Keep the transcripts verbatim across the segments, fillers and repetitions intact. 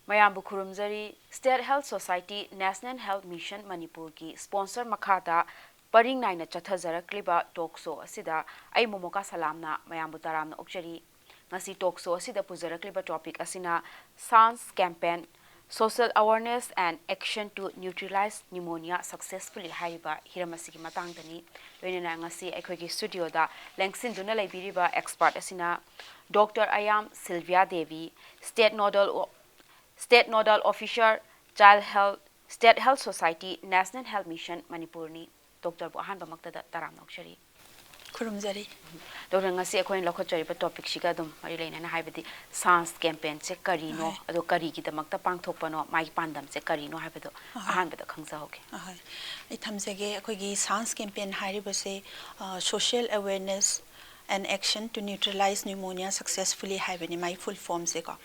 ꯃꯌꯥꯝꯕꯨ ꯈꯨꯔꯨꯝꯖꯔꯤ꯫ State Health Society, National Health Mission ꯃꯅꯤꯄꯨꯔꯒꯤ sponsor ꯃꯈꯥꯗ ꯄꯔꯤꯡ ꯅꯥꯏꯅ ꯆꯠꯊꯖꯔꯛꯂꯤꯕ talk show ꯑꯁꯤꯗ ꯑꯩ ꯃꯣꯃꯣꯀꯥ ꯁꯂꯥꯝꯅ ꯃꯌꯥꯝꯕꯨ ꯇꯔꯥꯝꯅ ꯑꯣꯛꯆꯔꯤ꯫ ꯉꯁꯤ talk show ꯑꯁꯤꯗ ꯄꯨꯖꯔꯛꯂꯤꯕ topic ꯑꯁꯤꯅ SANS campaign, Social Awareness and Action to Neutralize Pneumonia Successfully ꯍꯥꯏꯔꯤꯕ ꯍꯤꯔꯝ ꯑꯁꯤꯒꯤ ꯃꯇꯥꯡꯗꯅꯤ꯫ ꯂꯣꯏꯅꯅ ꯉꯁꯤ ꯑꯩꯈꯣꯏꯒꯤ studio ꯗ ꯂꯦꯡꯁꯤꯟꯗꯨꯅ ꯂꯩꯕꯤꯔꯤꯕ expert ꯑꯁꯤꯅ Doctor ꯑꯌꯥꯝ Sylvia Devi, State Nodal, State Nodal Officer, Child Health, State Health Society, National Health Mission ꯃꯅꯤꯄꯨꯔꯅꯤ꯫ Doctor ꯕꯨ ꯑꯍꯥꯟꯕꯃꯛꯇꯗ ꯇꯔꯥꯝꯅ ꯑꯣꯛꯆꯔꯤ꯫ ꯈꯨꯔꯨꯝꯖꯔꯤ꯫ Doctor, ꯉꯁꯤ ꯑꯩꯈꯣꯏꯅ ꯂꯧꯈꯠꯆꯔꯤꯕ topic ꯁꯤꯒ ꯑꯗꯨꯝ ꯃꯔꯤ ꯂꯩꯅꯅ, ꯍꯥꯏꯕꯗꯤ SANS campaign ꯁꯦ ꯀꯔꯤꯅꯣ, ꯑꯍꯣꯏ꯫ ꯑꯗꯣ ꯀꯔꯤꯒꯤꯗꯃꯛꯇ ꯄꯥꯡꯊꯣꯛꯄꯅꯣ, ꯃꯥꯒꯤ ꯄꯥꯟꯗꯝꯁꯦ ꯀꯔꯤꯅꯣ ꯍꯥꯏꯕꯗꯣ ꯑꯍꯣꯏ꯫ ꯑꯍꯥꯟꯕꯗ ꯈꯪꯖꯍꯧꯒꯦ꯫ ꯑꯍꯣꯏ꯫ ꯑꯩ ꯊꯝꯖꯒꯦ꯫ ꯑꯩꯈꯣꯏꯒꯤ SANS campaign ꯍꯥꯏꯔꯤꯕꯁꯦ, ꯑ, Social Awareness and Action to Neutralize Pneumonia Successfully ꯍꯥꯏꯕꯅꯤ, ꯃꯥꯒꯤ full form ꯁꯦꯀꯣ꯫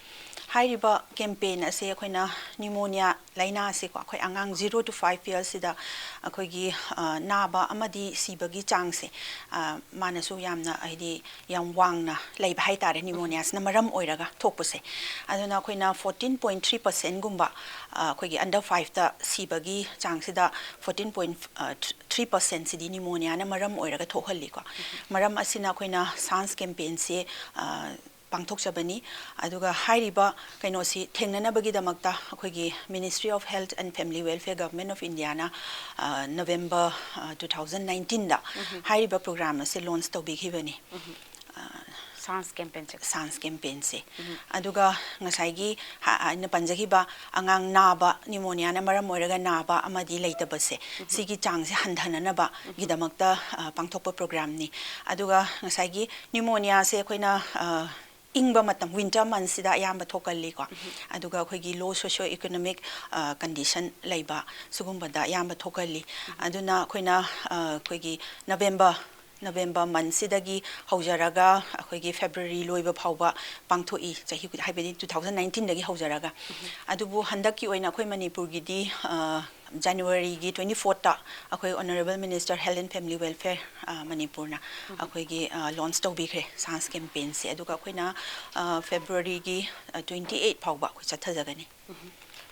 ꯍꯥꯏꯔꯤꯕ campaign ꯑꯁꯦ ꯑꯩꯈꯣꯏꯅ pneumonia ꯂꯥꯏꯅꯥꯁꯤꯀꯣ, ꯑꯩꯈꯣꯏ ꯑꯉꯥꯡ zero to five years ꯁꯤꯗ ꯑꯩꯈꯣꯏꯒꯤ, ꯑ, ꯅꯥꯕ ꯑꯃꯗꯤ ꯁꯤꯕꯒꯤ ꯆꯥꯡꯁꯦ, ꯑ, ꯃꯥꯅꯁꯨ ꯌꯥꯝꯅ, ꯍꯥꯏꯗꯤ, ꯌꯥꯝ ꯋꯥꯡꯅ ꯂꯩꯕ ꯍꯥꯏꯇꯥꯔꯦ, pneumonia ꯁꯤꯅ ꯃꯔꯝ ꯑꯣꯏꯔꯒ ꯊꯣꯛꯄꯁꯦ꯫ ꯑꯗꯨꯅ ꯑꯩꯈꯣꯏꯅ fourteen point three percent ꯒꯨꯝꯕ, ꯑ, ꯑꯩꯈꯣꯏꯒꯤ under five ꯇ ꯁꯤꯕꯒꯤ ꯆꯥꯡꯁꯤꯗ fourteen point three percent ꯁꯤꯗꯤ pneumonia ꯅ ꯃꯔꯝ ꯑꯣꯏꯔꯒ ꯊꯣꯛꯍꯜꯂꯤꯀꯣ꯫ ꯃꯔꯝ ꯑꯁꯤꯅ ꯑꯩꯈꯣꯏꯅ SANS campaign ꯁꯦ, ꯑ, ꯄꯥꯡꯊꯣꯛꯆꯕꯅꯤ꯫ ꯑꯗꯨꯒ ꯍꯥꯏꯔꯤꯕ ꯀꯩꯅꯣꯁꯤ ꯊꯦꯡꯅꯅꯕꯒꯤꯗꯃꯛꯇ ꯑꯩꯈꯣꯏꯒꯤ Ministry of Health and Family Welfare, Government of India ꯅ, ꯑ, November, ꯑ, two thousand nineteen ꯗ ꯎꯝꯍꯨꯝ꯫ ꯍꯥꯏꯔꯤꯕ program ꯑꯁꯤ launch ꯇꯧꯕꯤꯈꯤꯕꯅꯤ꯫ ꯎꯝꯍꯨꯝ꯫ ꯑ, SANS campaign ꯁꯦ꯫ SANS campaign ꯁꯦ꯫ ꯎꯝꯍꯨꯝ꯫ ꯑꯗꯨꯒ ꯉꯁꯥꯏꯒꯤ ꯍ-, ꯑꯩꯅ ꯄꯟꯖꯈꯤꯕ ꯑꯉꯥꯡ ꯅꯥꯕ, pneumonia ꯅ ꯃꯔꯝ ꯑꯣꯏꯔꯒ ꯅꯥꯕ ꯑꯃꯗꯤ ꯂꯩꯇꯕꯁꯦ, ꯎꯝꯍꯨꯝ꯫ ꯁꯤꯒꯤ ꯆꯥꯡꯁꯦ ꯍꯟꯊꯅꯅꯕꯒꯤꯗꯃꯛꯇ, ꯎꯝꯍꯨꯝ꯫ ꯑ, ꯄꯥꯡꯊꯣꯛꯄ program ꯅꯤ꯫ ꯑꯗꯨꯒ ꯉꯁꯥꯏꯒꯤ pneumonia ꯁꯦ ꯑꯩꯈꯣꯏꯅ, ꯑ, ꯏꯪꯕ ꯃꯇꯝ, winter month ꯁꯤꯗ ꯑꯌꯥꯝꯕ ꯊꯣꯛꯀꯜꯂꯤꯀꯣ꯫ ꯎꯝꯍꯨꯝ꯫ ꯑꯗꯨꯒ ꯑꯩꯈꯣꯏꯒꯤ low socio economic, ꯑ, condition ꯂꯩꯕ, ꯁꯤꯒꯨꯝꯕꯗ ꯑꯌꯥꯝꯕ ꯊꯣꯛꯀꯜꯂꯤ꯫ ꯎꯝꯍꯨꯝ꯫ ꯑꯗꯨꯅ ꯑꯩꯈꯣꯏꯅ, ꯑ, ꯑꯩꯈꯣꯏꯒꯤ November, November month ꯁꯤꯗꯒꯤ ꯍꯧꯖꯔꯒ ꯑꯩꯈꯣꯏꯒꯤ February ꯂꯣꯏꯕ ꯐꯥꯎꯕ ꯄꯥꯡꯊꯣꯛꯏ, ꯆꯍꯤ ꯈꯨꯗꯤꯡ, ꯍꯥꯏꯕꯗꯤ two thousand nineteen ꯗꯒꯤ ꯍꯧꯖꯔꯒ꯫ ꯎꯝꯍꯨꯝ꯫ ꯑꯗꯨꯕꯨ ꯍꯟꯗꯛꯀꯤ ꯑꯣꯏꯅ ꯑꯩꯈꯣꯏ ꯃꯅꯤꯄꯨꯔꯒꯤꯗꯤ, ꯑ, ꯖꯅꯋꯥꯔꯤꯒꯤ ꯇ꯭ꯋꯦꯟꯇꯤ ꯐꯣꯔꯠꯇ ꯑꯩꯈꯣꯏ Honourable Minister Health and Family Welfare ꯃꯅꯤꯄꯨꯔꯅ ꯑꯩꯈꯣꯏꯒꯤ ꯂꯣꯟꯆ ꯇꯧꯕꯤꯈ꯭ꯔꯦ ꯁꯥꯟꯁ ꯀꯦꯝꯄꯦꯟꯁꯦ꯫ ꯑꯗꯨꯒ ꯑꯩꯈꯣꯏꯅ ꯐꯦꯕ꯭ꯔꯨꯋꯥꯔꯤꯒꯤ ꯇ꯭ꯋꯦꯟꯇꯤ ꯑꯩꯠ ꯐꯥꯎꯕ ꯑꯩꯈꯣꯏ ꯆꯠꯊꯖꯒꯅꯤ꯫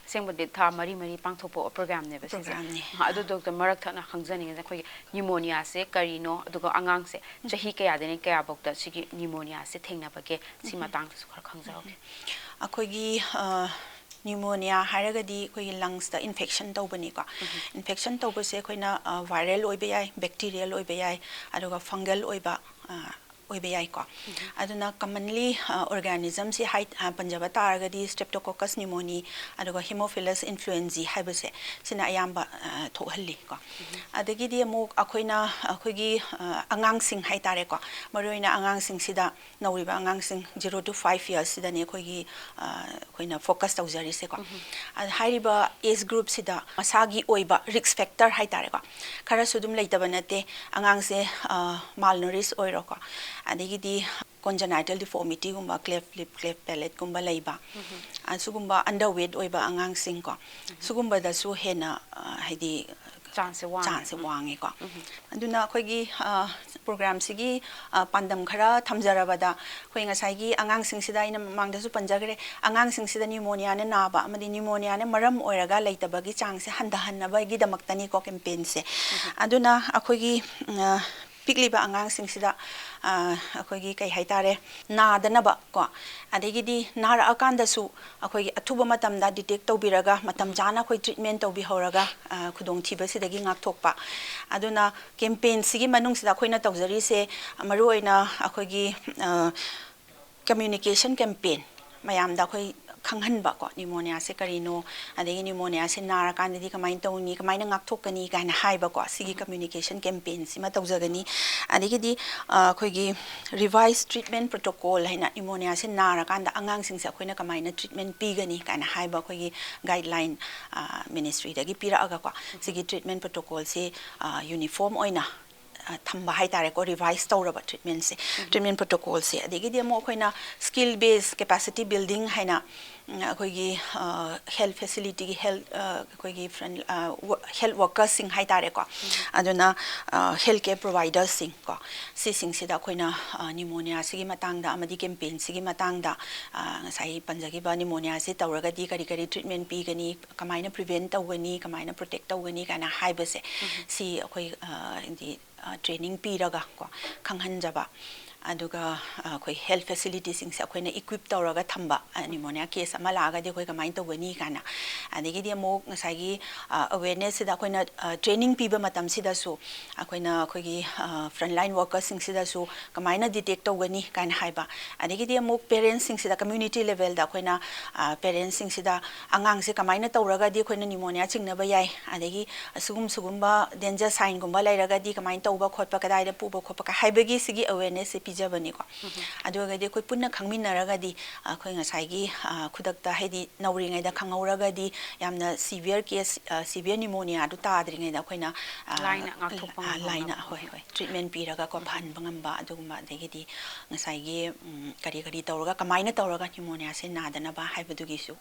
ꯑꯁꯦꯡꯕꯗꯤ ꯊꯥ ꯃꯔꯤ ꯃꯔꯤ ꯄꯥꯡꯊꯣꯛꯄ ꯄ꯭ꯔꯣꯒ꯭ꯔꯥꯝꯅꯦꯕ ꯁꯤꯁꯦ꯫ ꯄ꯭ꯔꯣꯒ꯭ꯔꯥꯝꯅꯤ꯫ ꯑꯗꯨ ꯗꯣꯛꯇꯔ, ꯃꯔꯛ ꯊꯠꯅ ꯈꯪꯖꯅꯤꯡꯉꯤꯁꯦ ꯑꯩꯈꯣꯏꯒꯤ ꯅ꯭ꯌꯨꯃꯣꯅꯤꯌꯥꯁꯦ ꯀꯔꯤꯅꯣ, ꯑꯗꯨꯒ ꯑꯉꯥꯡꯁꯦ ꯆꯍꯤ ꯀꯌꯥꯗꯩꯅ ꯀꯌꯥꯐꯧꯗ ꯁꯤꯒꯤ ꯅ꯭ꯌꯨꯃꯣꯅꯤꯌꯥꯁꯦ ꯊꯦꯡꯅꯕꯒꯦ, ꯁꯤ ꯃꯇꯥꯡꯗꯁꯨ ꯈꯔ ꯈꯪꯖꯍꯧꯒꯦ꯫ ꯑꯩꯈꯣꯏꯒꯤ ꯅ꯭ꯌꯨꯃꯣꯅꯤꯌꯥ ꯍꯥꯏꯔꯒꯗꯤ ꯑꯩꯈꯣꯏꯒꯤ ꯂꯪꯁꯇ ꯏꯟꯐꯦꯛꯁꯟ ꯇꯧꯕꯅꯤꯀꯣ꯫ ꯏꯟꯐꯦꯛꯁꯟ ꯇꯧꯕꯁꯦ ꯑꯩꯈꯣꯏꯅ ꯚꯥꯏꯔꯦꯜ ꯑꯣꯏꯕ ꯌꯥꯏ, ꯕꯦꯛꯇꯤꯔꯤꯌꯦꯜ ꯑꯣꯏꯕ ꯌꯥꯏ, ꯑꯗꯨꯒ ꯐꯪꯒꯜ ꯑꯣꯏꯕ ꯑꯣꯏꯕ ꯌꯥꯏꯀꯣ꯫ ꯑꯗꯨꯅ ꯀꯃꯟꯂꯤ ꯑꯣꯔꯒꯥꯅꯤꯖꯝꯁꯤ ꯍꯥꯏ ꯄꯟꯖꯕ ꯇꯥꯔꯒꯗꯤ Streptococcus pneumoniae ꯑꯗꯨꯒ Haemophilus influenzae ꯍꯥꯏꯕꯁꯦ ꯁꯤꯅ ꯑꯌꯥꯝꯕ ꯊꯣꯛꯍꯜꯂꯤꯀꯣ꯫ ꯑꯗꯒꯤꯗꯤ ꯑꯃꯨꯛ ꯑꯩꯈꯣꯏꯅ ꯑꯩꯈꯣꯏꯒꯤ ꯑꯉꯥꯡꯁꯤꯡ ꯍꯥꯏ ꯇꯥꯔꯦꯀꯣ, ꯃꯔꯨꯑꯣꯏꯅ ꯑꯉꯥꯡꯁꯤꯡꯁꯤꯗ, ꯅꯧꯔꯤꯕ ꯑꯉꯥꯡꯁꯤꯡ zero to five yearsꯁꯤꯗꯅꯤ ꯑꯩꯈꯣꯏꯒꯤ ꯑꯩꯈꯣꯏꯅ ꯐꯣꯀꯁ ꯇꯧꯖꯔꯤꯁꯦꯀꯣ꯫ ꯍꯥꯏꯔꯤꯕ ꯑꯦꯖ ꯒ꯭ꯔꯨꯞꯁꯤꯗ ꯃꯁꯥꯒꯤ ꯑꯣꯏꯕ ꯔꯤꯛꯁ ꯐꯦꯛꯇꯔ ꯍꯥꯏ ꯇꯥꯔꯦꯀꯣ, ꯈꯔꯁꯨ ꯑꯗꯨꯝ ꯂꯩꯇꯕ ꯅꯠꯇꯦ꯫ ꯑꯉꯥꯡꯁꯦ ꯃꯥꯜꯅꯔꯤꯁ ꯑꯣꯏꯔꯣꯀꯣ, ꯑꯗꯒꯤꯗꯤ congenital deformityꯒꯨꯝꯕ, cleft lip, cleft palateꯀꯨꯝꯕ ꯂꯩꯕ, ꯑꯁꯤꯒꯨꯝꯕ underweight ꯑꯣꯏꯕ ꯑꯉꯥꯡꯁꯤꯡꯀꯣ, ꯁꯤꯒꯨꯝꯕꯗꯁꯨ ꯍꯦꯟꯅ ꯍꯥꯏꯗꯤ ꯆꯥꯟꯁꯁꯦ ꯋꯥꯡꯉꯦ꯫ ꯆꯥꯟꯁꯁꯦ ꯋꯥꯡꯉꯦꯀꯣ꯫ ꯑꯗꯨꯅ ꯑꯩꯈꯣꯏꯒꯤ ꯄ꯭ꯔꯣꯒ꯭ꯔꯥꯝꯁꯤꯒꯤ ꯄꯥꯟꯗꯝ ꯈꯔ ꯊꯝꯖꯔꯕꯗ, ꯑꯩꯈꯣꯏ ꯉꯁꯥꯏꯒꯤ ꯑꯉꯥꯡꯁꯤꯡꯁꯤꯗ ꯑꯩꯅ ꯃꯃꯥꯡꯗꯁꯨ ꯄꯟꯖꯈ꯭ꯔꯦ, ꯑꯉꯥꯡꯁꯤꯡꯁꯤꯗ ꯅ꯭ꯌꯨꯃꯣꯅꯤꯌꯥꯅ ꯅꯥꯕ ꯑꯃꯗꯤ ꯅ꯭ꯌꯨꯃꯣꯅꯤꯌꯥꯅ ꯃꯔꯝ ꯑꯣꯏꯔꯒ ꯂꯩꯇꯕꯒꯤ ꯆꯥꯡꯁꯦ ꯍꯟꯊꯍꯟꯅꯕꯒꯤꯗꯃꯛꯇꯅꯤꯀꯣ ꯀꯦꯝꯄꯦꯟꯁꯦ꯫ ꯑꯗꯨꯅ ꯑꯩꯈꯣꯏꯒꯤ ꯄꯤꯛꯂꯤꯕ ꯑꯉꯥꯡꯁꯤꯡꯁꯤꯗ ꯑꯩꯈꯣꯏꯒꯤ ꯀꯩ ꯍꯥꯏꯇꯥꯔꯦ, ꯅꯥꯗꯅꯕ ꯀꯣ, ꯑꯗꯒꯤꯗꯤ ꯅꯥꯔꯛꯑꯀꯥꯟꯗꯁꯨ ꯑꯩꯈꯣꯏꯒꯤ ꯑꯊꯨꯕ ꯃꯇꯝꯗ ꯗꯤꯇꯦꯛ ꯇꯧꯕꯤꯔꯒ ꯃꯇꯝ ꯆꯥꯅ ꯑꯩꯈꯣꯏ ꯇ꯭ꯔꯤꯠꯃꯦꯟ ꯇꯧꯕꯤꯍꯧꯔꯒ ꯈꯨꯗꯣꯡꯊꯤꯕꯁꯤꯗꯒꯤ ꯉꯥꯛꯊꯣꯛꯄ꯫ ꯑꯗꯨꯅ ꯀꯦꯝꯄꯦꯟꯁꯤꯒꯤ ꯃꯅꯨꯡꯁꯤꯗ ꯑꯩꯈꯣꯏꯅ ꯇꯧꯖꯔꯤꯁꯦ ꯃꯔꯨꯑꯣꯏꯅ ꯑꯩꯈꯣꯏꯒꯤ ꯀꯝꯃ꯭ꯌꯨꯅꯤꯀꯦꯁꯟ ꯀꯦꯝꯄꯦꯟ, ꯃꯌꯥꯝꯗ ꯑꯩꯈꯣꯏ ꯈꯪꯍꯟꯕ ꯀꯣ, ꯅ꯭ꯌꯨꯃꯣꯅꯤꯌꯥꯁꯦ ꯀꯔꯤꯅꯣ, ꯑꯗꯒꯤ ꯅ꯭ꯌꯨꯃꯣꯅꯤꯌꯥꯁꯦ ꯅꯥꯔꯀꯥꯟꯗꯗꯤ ꯀꯃꯥꯏꯅ ꯇꯧꯅꯤ, ꯀꯃꯥꯏꯅ ꯉꯥꯛꯊꯣꯛꯀꯅꯤ ꯀꯥꯏꯅ ꯍꯥꯏꯕꯀꯣ, ꯁꯤꯒꯤ ꯀꯝꯃ꯭ꯌꯨꯅꯤꯀꯦꯁꯟ ꯀꯦꯝꯄꯦꯟꯁꯤꯃ ꯇꯧꯖꯒꯅꯤ꯫ ꯑꯗꯒꯤꯗꯤ ꯑꯩꯈꯣꯏꯒꯤ ꯔꯤꯚꯥꯏꯁ ꯇ꯭ꯔꯤꯠꯃꯦꯟ ꯄ꯭ꯔꯣꯇꯣꯀꯣꯜ ꯍꯥꯏꯅ ꯅ꯭ꯌꯨꯃꯣꯅꯤꯌꯥꯁꯦ ꯅꯥꯔꯀꯥꯟꯗ ꯑꯉꯥꯡꯁꯤꯡꯁꯦ ꯑꯩꯈꯣꯏꯅ ꯀꯃꯥꯏꯅ ꯇ꯭ꯔꯤꯠꯃꯦꯟ ꯄꯤꯒꯅꯤ ꯀꯥꯏꯅ ꯍꯥꯏꯕ ꯑꯩꯈꯣꯏꯒꯤ ꯒꯥꯏꯗꯂꯥꯏꯟ ꯃꯤꯅꯤꯁꯇ꯭ꯔꯤꯗꯒꯤ ꯄꯤꯔꯛꯑꯒꯀꯣ, ꯁꯤꯒꯤ ꯇ꯭ꯔꯤꯠꯃꯦꯟ ꯄ꯭ꯔꯣꯇꯣꯀꯣꯜꯁꯤ ꯌꯨꯅꯤꯐꯣꯔꯝ ꯑꯣꯏꯅ ꯊꯝꯕ ꯍꯥꯏꯇꯥꯔꯦꯀꯣ, ꯔꯤꯚꯥꯏꯁ ꯇꯧꯔꯕ ꯇ꯭ꯔꯤꯠꯃꯦꯟꯁꯦ, ꯇ꯭ꯔꯤꯠꯃꯦꯟ ꯄ꯭ꯔꯣꯇꯣꯀꯣꯜꯁꯦ꯫ ꯑꯗꯒꯤꯗꯤ ꯑꯃꯨꯛ ꯑꯩꯈꯣꯏꯅ ꯁ꯭ꯀꯤꯜ ꯕꯦꯁ ꯀꯦꯄꯥꯁꯤꯇꯤ ꯕꯤꯜꯗꯤꯡ ꯍꯥꯏꯅ ꯎꯝ, ꯑꯩꯈꯣꯏꯒꯤ, ꯑ, health facility ꯒꯤ health, ꯑ, ꯑꯩꯈꯣꯏꯒꯤ front, ꯑ, ꯋ-, health workers ꯁꯤꯡ ꯍꯥꯏ ꯇꯥꯔꯦꯀꯣ꯫ ꯑꯗꯨꯅ, ꯑ, health care providers ꯁꯤꯡ ꯀꯣ, ꯁꯤꯁꯤꯡꯁꯤꯗ ꯑꯩꯈꯣꯏꯅ, ꯑ, pneumonia ꯁꯤꯒꯤ ꯃꯇꯥꯡꯗ ꯑꯃꯗꯤ campaign ꯁꯤꯒꯤ ꯃꯇꯥꯡꯗ, ꯑ, ꯉꯁꯥꯏ ꯄꯟꯖꯈꯤꯕ pneumonia ꯁꯤ ꯇꯧꯔꯒꯗꯤ ꯀꯔꯤ ꯀꯔꯤ treatment ꯄꯤꯒꯅꯤ, ꯀꯃꯥꯏꯅ prevent ꯇꯧꯒꯅꯤ, ꯀꯃꯥꯏꯅ protect ꯇꯧꯒꯅꯤ ꯀꯥꯏꯅ ꯍꯥꯏꯕꯁꯦ, ꯁꯤ ꯑꯩꯈꯣꯏ, ꯑ, ꯍꯥꯏꯗꯤ, ꯑ, training ꯄꯤꯔꯒ ꯀꯣ, ꯈꯪꯍꯟꯖꯕ꯫ ꯑꯗꯨꯒ, ꯑ, ꯑꯩꯈꯣꯏ health facility ꯁꯤꯡꯁꯦ ꯑꯩꯈꯣꯏꯅ equip ꯇꯧꯔꯒ ꯊꯝꯕ, ꯑ, pneumonia case ꯑꯃ ꯂꯥꯛꯑꯒꯗꯤ ꯑꯩꯈꯣꯏ ꯀꯃꯥꯏꯅ ꯇꯧꯒꯅꯤ ꯀꯥꯏꯅ꯫ ꯑꯗꯒꯤꯗꯤ ꯑꯃꯨꯛ ꯉꯁꯥꯏꯒꯤ, ꯑ, awareness ꯁꯤꯗ ꯑꯩꯈꯣꯏꯅ, ꯑ, training ꯄꯤꯕ ꯃꯇꯝꯁꯤꯗꯁꯨ ꯑꯩꯈꯣꯏꯅ ꯑꯩꯈꯣꯏꯒꯤ, ꯑ, front line workers ꯁꯤꯡꯁꯤꯗꯁꯨ ꯀꯃꯥꯏꯅ detect ꯇꯧꯒꯅꯤ ꯀꯥꯏꯅ ꯍꯥꯏꯕ꯫ ꯑꯗꯒꯤꯗꯤ ꯑꯃꯨꯛ parents ꯁꯤꯡꯁꯤꯗ community level ꯗ ꯑꯩꯈꯣꯏꯅ, ꯑ, parents ꯁꯤꯡꯁꯤꯗ ꯑꯉꯥꯡꯁꯦ ꯀꯃꯥꯏꯅ ꯇꯧꯔꯒꯗꯤ ꯑꯩꯈꯣꯏꯅ pneumonia ꯆꯤꯡꯅꯕ ꯌꯥꯏ, ꯑꯗꯒꯤ ꯑꯁꯤꯒꯨꯝ ꯁꯤꯒꯨꯝꯕ danger sign ꯒꯨꯝꯕ ꯂꯩꯔꯒꯗꯤ ꯀꯃꯥꯏꯅ ꯇꯧꯕ ꯈꯣꯠꯄ, ꯀꯗꯥꯏꯗ ꯄꯨꯕ ꯈꯣꯠꯄ ꯀ-, ꯍꯥꯏꯕꯒꯤ ꯁꯤꯒꯤ awareness ꯁꯦ ꯄꯤꯖꯕꯅꯤꯀꯣ꯫ ꯑꯗꯨ ꯑꯣꯏꯔꯒꯗꯤ ꯑꯩꯈꯣꯏ ꯄꯨꯟꯅ ꯈꯪꯃꯤꯟꯅꯔꯒꯗꯤ, ꯑ, ꯑꯩꯈꯣꯏ ꯉꯁꯥꯏꯒꯤ, ꯑ, ꯈꯨꯗꯛꯇ ꯍꯥꯏꯗꯤ ꯅꯧꯔꯤꯉꯩꯗ ꯈꯪꯍꯧꯔꯒꯗꯤ ꯌꯥꯝꯅ severe case, ꯑ, severe pneumonia ꯗꯨ ꯇꯥꯗ꯭ꯔꯤꯉꯩꯗ ꯑꯩꯈꯣꯏꯅ, ꯑ, ꯂꯥꯏꯅ ꯉꯥꯛꯊꯣꯛꯄ ꯑ, ꯂꯥꯏꯅ, ꯉꯝꯅꯕ꯫ ꯍꯣꯏ, ꯍꯣꯏ, treatment ꯄꯤꯔꯒꯀꯣ ꯐꯍꯟꯕ ꯉꯝꯕ ꯑꯗꯨꯒꯨꯝꯕ, ꯑꯗꯒꯤꯗꯤ ꯉꯁꯥꯏꯒꯤ, ꯎꯝ, ꯀꯔꯤ ꯀꯔꯤ ꯇꯧꯔꯒ, ꯀꯃꯥꯏꯅ ꯇꯧꯔꯒ pneumonia ꯁꯦ ꯅꯥꯗꯅꯕ ꯍꯥꯏꯕꯗꯨꯒꯤꯁꯨ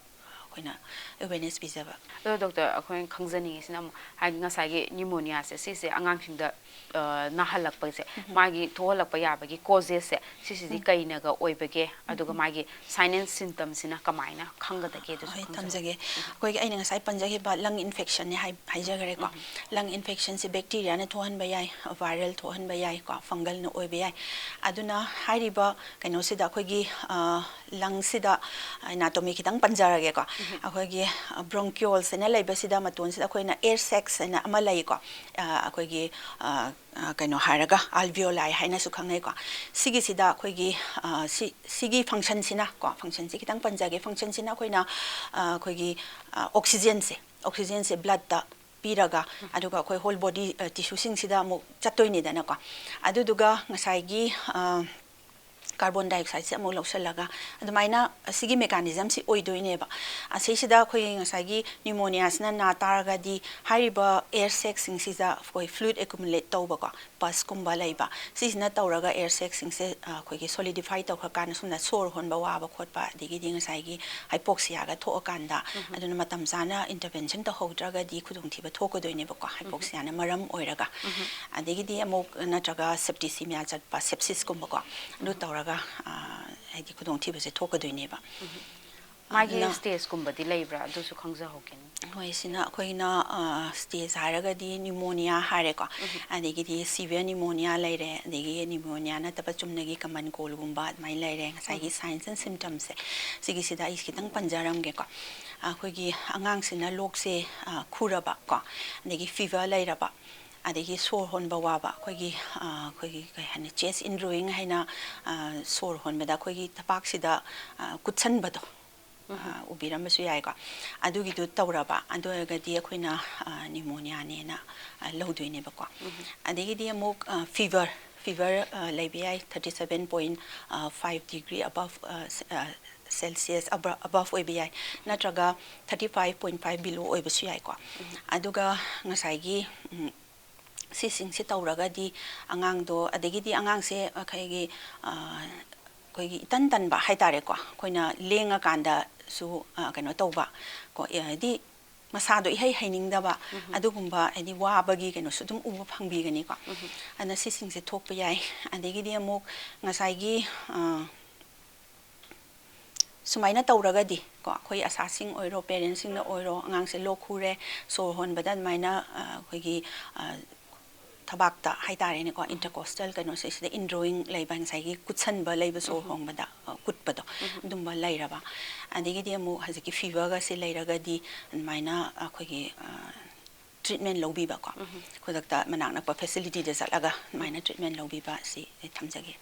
ꯑꯩꯈꯣꯏꯅ awareness ꯄꯤꯖꯕ꯫ ꯑꯗꯣ doctor, ꯑꯩꯈꯣꯏꯅ ꯈꯪꯖꯅꯤꯡꯉꯤꯁꯤꯅ ꯑꯃꯨꯛ ꯍꯥꯏꯗꯤ ꯉꯁꯥꯏꯒꯤ pneumonia ꯁꯦ ꯁꯤꯁꯦ ꯑꯉꯥꯡꯁꯤꯡꯗ, ꯑ, ꯅꯥꯍꯜꯂꯛꯄꯁꯦ, ꯃꯥꯒꯤ ꯊꯣꯛꯍꯜꯂꯛꯄ ꯌꯥꯕꯒꯤ causes ꯁꯦ ꯁꯤꯁꯤꯗꯤ ꯀꯩꯅꯒ ꯑꯣꯏꯕꯒꯦ? ꯑꯗꯨꯒ ꯃꯥꯒꯤ sign and symptom ꯁꯤꯅ ꯀꯃꯥꯏꯅ ꯈꯪꯒꯗꯒꯦ? ꯑꯗꯨꯁꯨ ꯍꯣꯏ, ꯈꯪꯖꯅꯤꯡꯉꯤ꯫ ꯊꯝꯖꯒꯦ꯫ ꯑꯩꯈꯣꯏꯒꯤ ꯑꯩꯅ ꯉꯁꯥꯏ ꯄꯟꯖꯈꯤꯕ lung infection ꯅꯦ ꯍꯥꯏ-, ꯍꯥꯏꯖꯈ꯭ꯔꯦꯀꯣ꯫ Lung infection ꯁꯦ bacteria ꯅ ꯊꯣꯛꯍꯟꯕ ꯌꯥꯏ, viral ꯊꯣꯛꯍꯟꯕ ꯌꯥꯏꯀꯣ, fungal ꯅ ꯑꯣꯏꯕ ꯌꯥꯏ꯫ ꯑꯗꯨꯅ ꯍꯥꯏꯔꯤꯕ ꯀꯩꯅꯣꯁꯤꯗ ꯑꯩꯈꯣꯏꯒꯤ, ꯑ, lung ꯁꯤꯗ anatomy ꯈꯤꯇꯪ ꯄꯟꯖꯔꯒꯦꯀꯣ꯫ ꯑꯩꯈꯣꯏꯒꯤ, ꯑ, bronchioles ꯍꯥꯏꯅ ꯂꯩꯕꯁꯤꯗ ꯃꯇꯣꯟꯁꯤꯗ ꯑꯩꯈꯣꯏꯅ air sacs ꯍꯥꯏꯅ ꯑꯃ ꯂꯩꯀꯣ꯫ ꯑ, ꯑꯩꯈꯣꯏꯒꯤ, ꯑ, ꯑ, ꯀꯩꯅꯣ ꯍꯥꯏꯔꯒ alveoli ꯍꯥꯏꯅꯁꯨ ꯈꯪꯅꯩꯀꯣ꯫ ꯁꯤꯒꯤꯁꯤꯗ ꯑꯩꯈꯣꯏꯒꯤ, ꯑ, ꯁꯤ, ꯁꯤꯒꯤ function ꯁꯤꯅ ꯀꯣ, function ꯁꯤ ꯈꯤꯇꯪ ꯄꯟꯖꯒꯦ꯫ Function ꯁꯤꯅ ꯑꯩꯈꯣꯏꯅ, ꯑ, ꯑꯩꯈꯣꯏꯒꯤ, ꯑ, oxygen ꯁꯦ, oxygen ꯁꯦ blood ꯇ ꯄꯤꯔꯒ, ꯑꯗꯨꯒ ꯑꯩꯈꯣꯏ whole body, ꯑ, tissue ꯁꯤꯡꯁꯤꯗ ꯑꯃꯨꯛ ꯆꯠꯇꯣꯏꯅꯤꯗꯅꯀꯣ꯫ ꯑꯗꯨꯗꯨꯒ ꯉꯁꯥꯏꯒꯤ, ꯑ, carbon dioxideꯁꯦ ꯑꯃꯨꯛ ꯂꯧꯁꯤꯜꯂꯒ, ꯑꯗꯨꯃꯥꯏꯅ ꯑꯁꯤꯒꯤ mechanismꯁꯤ ꯑꯣꯏꯗꯣꯏꯅꯦꯕ꯫ ꯑꯁꯤꯁꯤꯗ ꯑꯩꯈꯣꯏꯒꯤ ꯉꯁꯥꯏꯒꯤ pneumoniaꯁꯤꯅ ꯅꯥ ꯇꯥꯔꯒꯗꯤ, ꯍꯥꯏꯔꯤꯕ air sacꯁꯤꯡꯁꯤꯗ ꯑꯩꯈꯣꯏ fluid accumulate ꯇꯧꯕꯀꯣ, pusꯀꯨꯝꯕ ꯂꯩꯕ, ꯁꯤꯁꯤꯅ ꯇꯧꯔꯒ air sacꯁꯤꯡꯁꯦ, ꯑ, ꯑꯩꯈꯣꯏꯒꯤ solidify ꯇꯧꯈ꯭ꯔꯀꯥꯟꯗ, ꯁꯣꯝꯗ ꯁꯣꯔ ꯍꯣꯟꯕ ꯋꯥꯕ ꯈꯣꯠꯄ, ꯑꯗꯒꯤꯗꯤ ꯉꯁꯥꯏꯒꯤ hypoxiaꯒ ꯊꯣꯛꯑꯀꯥꯟꯗ, ꯑꯗꯨꯅ ꯃꯇꯝ ꯆꯥꯅ intervention ꯇꯧꯍꯧꯗ꯭ꯔꯒꯗꯤ ꯈꯨꯗꯣꯡꯊꯤꯕ ꯊꯣꯛꯀꯗꯣꯏꯅꯦꯕꯀꯣ, hypoxiaꯅ ꯃꯔꯝ ꯑꯣꯏꯔꯒ꯫ ꯑꯗꯒꯤꯗꯤ ꯑꯃꯨꯛ ꯅꯠꯇ꯭ꯔꯒ septicemia ꯆꯠꯄ, sepsisꯀꯨꯝꯕꯀꯣ, ꯑꯗꯨ ꯇꯧꯔꯒ, ꯑ, ꯍꯥꯏꯗꯤ ꯈꯨꯗꯣꯡꯊꯤꯕꯁꯦ ꯊꯣꯛꯀꯗꯣꯏꯅꯦꯕ꯫ ꯃꯥꯒꯤ ꯑꯗꯨꯅ stageꯀꯨꯝꯕꯗꯤ ꯂꯩꯕ꯭ꯔꯥ? ꯑꯗꯨꯁꯨ ꯈꯪꯖꯍꯧꯒꯦꯅꯦ꯫ ꯍꯣꯏ, ꯁꯤꯅ ꯑꯩꯈꯣꯏꯅ, ꯑ, stage ꯍꯥꯏꯔꯒꯗꯤ pneumonia ꯍꯥꯏꯔꯦꯀꯣ, ꯑꯗꯒꯤꯗꯤ severe pneumonia ꯂꯩꯔꯦ, ꯑꯗꯒꯤ pneumonia ꯅꯠꯇꯕ ꯆꯨꯝꯅꯒꯤ common coldꯒꯨꯝꯕ ꯑꯗꯨꯃꯥꯏꯅ ꯂꯩꯔꯦ꯫ ꯉꯁꯥꯏꯒꯤ signs and symptomsꯁꯦ, ꯁꯤꯒꯤꯁꯤꯗ ꯑꯩ ꯈꯤꯇꯪ ꯄꯟꯖꯔꯝꯒꯦꯀꯣ꯫ ꯑꯩꯈꯣꯏꯒꯤ ꯑꯉꯥꯡꯁꯤꯅ ꯂꯣꯛꯁꯦ, ꯑ, ꯈꯨꯔꯕ ꯀꯣ, ꯑꯗꯒꯤ fever ꯂꯩꯔꯕ, ꯑꯗꯒꯤ ꯁꯣꯔ ꯍꯣꯟꯕ ꯋꯥꯕ, ꯑꯩꯈꯣꯏꯒꯤ, ꯑ, ꯑꯩꯈꯣꯏꯒꯤ ꯀꯩ ꯍꯥꯏꯅꯤ, chest indrawing ꯍꯥꯏꯅ, ꯑ, ꯁꯣꯔ ꯍꯣꯟꯕꯗ ꯑꯩꯈꯣꯏꯒꯤ ꯊꯕꯥꯛꯁꯤꯗ, ꯑ, ꯀꯨꯠꯁꯟꯕꯗꯣ, ꯑ, ꯎꯕꯤꯔꯝꯕꯁꯨ ꯌꯥꯏꯀꯣ꯫ ꯑꯗꯨꯒꯤꯗꯨ ꯇꯧꯔꯕ, ꯑꯗꯨ ꯑꯣꯏꯔꯒꯗꯤ ꯑꯩꯈꯣꯏꯅ, ꯑ, pneumoniaꯅꯦꯅ, ꯑ, ꯂꯧꯗꯣꯏꯅꯦꯕꯀꯣ꯫ ꯑꯗꯒꯤꯗꯤ ꯑꯃꯨꯛ, ꯑ, fever, fever, ꯑ, ꯂꯩꯕ ꯌꯥꯏ, thirty seven point five degree above, ꯑ, ꯁ-, ꯑ, Celsius ꯑꯕ-, above ꯑꯣꯏꯕ ꯌꯥꯏ, ꯅꯠꯇ꯭ꯔꯒ thirty five point five below ꯑꯣꯏꯕꯁꯨ ꯌꯥꯏꯀꯣ꯫ ꯑꯗꯨꯒ ꯉꯁꯥꯏꯒꯤ, ꯎꯝ, ꯁꯤꯁꯤꯡꯁꯦ ꯇꯧꯔꯒꯗꯤ ꯑꯉꯥꯡꯗꯣ, ꯑꯗꯒꯤꯗꯤ ꯑꯉꯥꯡꯁꯦ ꯑꯩꯈꯣꯏꯒꯤ, ꯑ, ꯑꯩꯈꯣꯏꯒꯤ ꯏꯇꯟ ꯇꯟꯕ ꯍꯥꯏꯇꯥꯔꯦꯀꯣ, ꯑꯩꯈꯣꯏꯅ ꯂꯦꯡꯉꯀꯥꯟꯗꯁꯨ, ꯑ, ꯀꯩꯅꯣ ꯇꯧꯕ ꯀꯣ, ꯑ, ꯍꯥꯏꯗꯤ ꯃꯁꯥꯗꯣ ꯏꯍꯩ ꯍꯩꯅꯤꯡꯗꯕ, ꯑꯗꯨꯒꯨꯝꯕ ꯍꯥꯏꯗꯤ ꯋꯥꯕꯒꯤ ꯀꯩꯅꯣꯁꯨ ꯑꯗꯨꯝ ꯎꯕ ꯐꯪꯕꯤꯒꯅꯤꯀꯣ꯫ ꯑꯗꯨꯅ ꯁꯤꯁꯤꯡꯁꯦ ꯊꯣꯛꯄ ꯌꯥꯏ꯫ ꯑꯗꯒꯤꯗꯤ ꯑꯃꯨꯛ ꯉꯁꯥꯏꯒꯤ, ꯑ, ꯁꯨꯃꯥꯏꯅ ꯇꯧꯔꯒꯗꯤ ꯀꯣ, ꯑꯩꯈꯣꯏ ꯑꯁꯥꯁꯤꯡ ꯑꯣꯏꯔꯣ, parentꯁꯤꯡꯅ ꯑꯣꯏꯔꯣ, ꯑꯉꯥꯡꯁꯦ ꯂꯣꯛ ꯈꯨꯔꯦ, ꯁꯣꯔ ꯍꯣꯟꯕꯗ ꯑꯗꯨꯃꯥꯏꯅ, ꯑ, ꯑꯩꯈꯣꯏꯒꯤ, ꯑ, ꯊꯕꯥꯛꯇ ꯍꯥꯏꯇꯥꯔꯦꯅꯦꯀꯣ, intercostal ꯀꯩꯅꯣꯁꯦ, ꯁꯤꯗ indrawing ꯂꯩꯕ, ꯉꯁꯥꯏꯒꯤ ꯀꯨꯠꯁꯟꯕ ꯂꯩꯕ, ꯁꯣꯔ ꯍꯣꯟꯕꯗ, ꯑ, ꯀꯨꯠꯄꯗꯣ, ꯑꯗꯨꯝꯕ ꯂꯩꯔꯕ, ꯑꯗꯒꯤꯗꯤ ꯑꯃꯨꯛ ꯍꯧꯖꯤꯛꯀꯤ feverꯒꯁꯦ ꯂꯩꯔꯒꯗꯤ ꯑꯗꯨꯃꯥꯏꯅ ꯑꯩꯈꯣꯏꯒꯤ, ꯑ, ꯇ꯭ꯔꯤꯠꯃꯦꯟ ꯂꯧꯕꯤꯕꯀꯣ, ꯈꯨꯗꯛꯇ ꯃꯅꯥꯛ ꯅꯛꯄ ꯐꯦꯁꯤꯂꯤꯇꯤꯗ ꯆꯠꯂꯒ ꯑꯗꯨꯃꯥꯏꯅ ꯇ꯭ꯔꯤꯠꯃꯦꯟ ꯂꯧꯕꯤꯕ ꯑꯁꯤ ꯑꯩ ꯊꯝꯖꯒꯦ꯫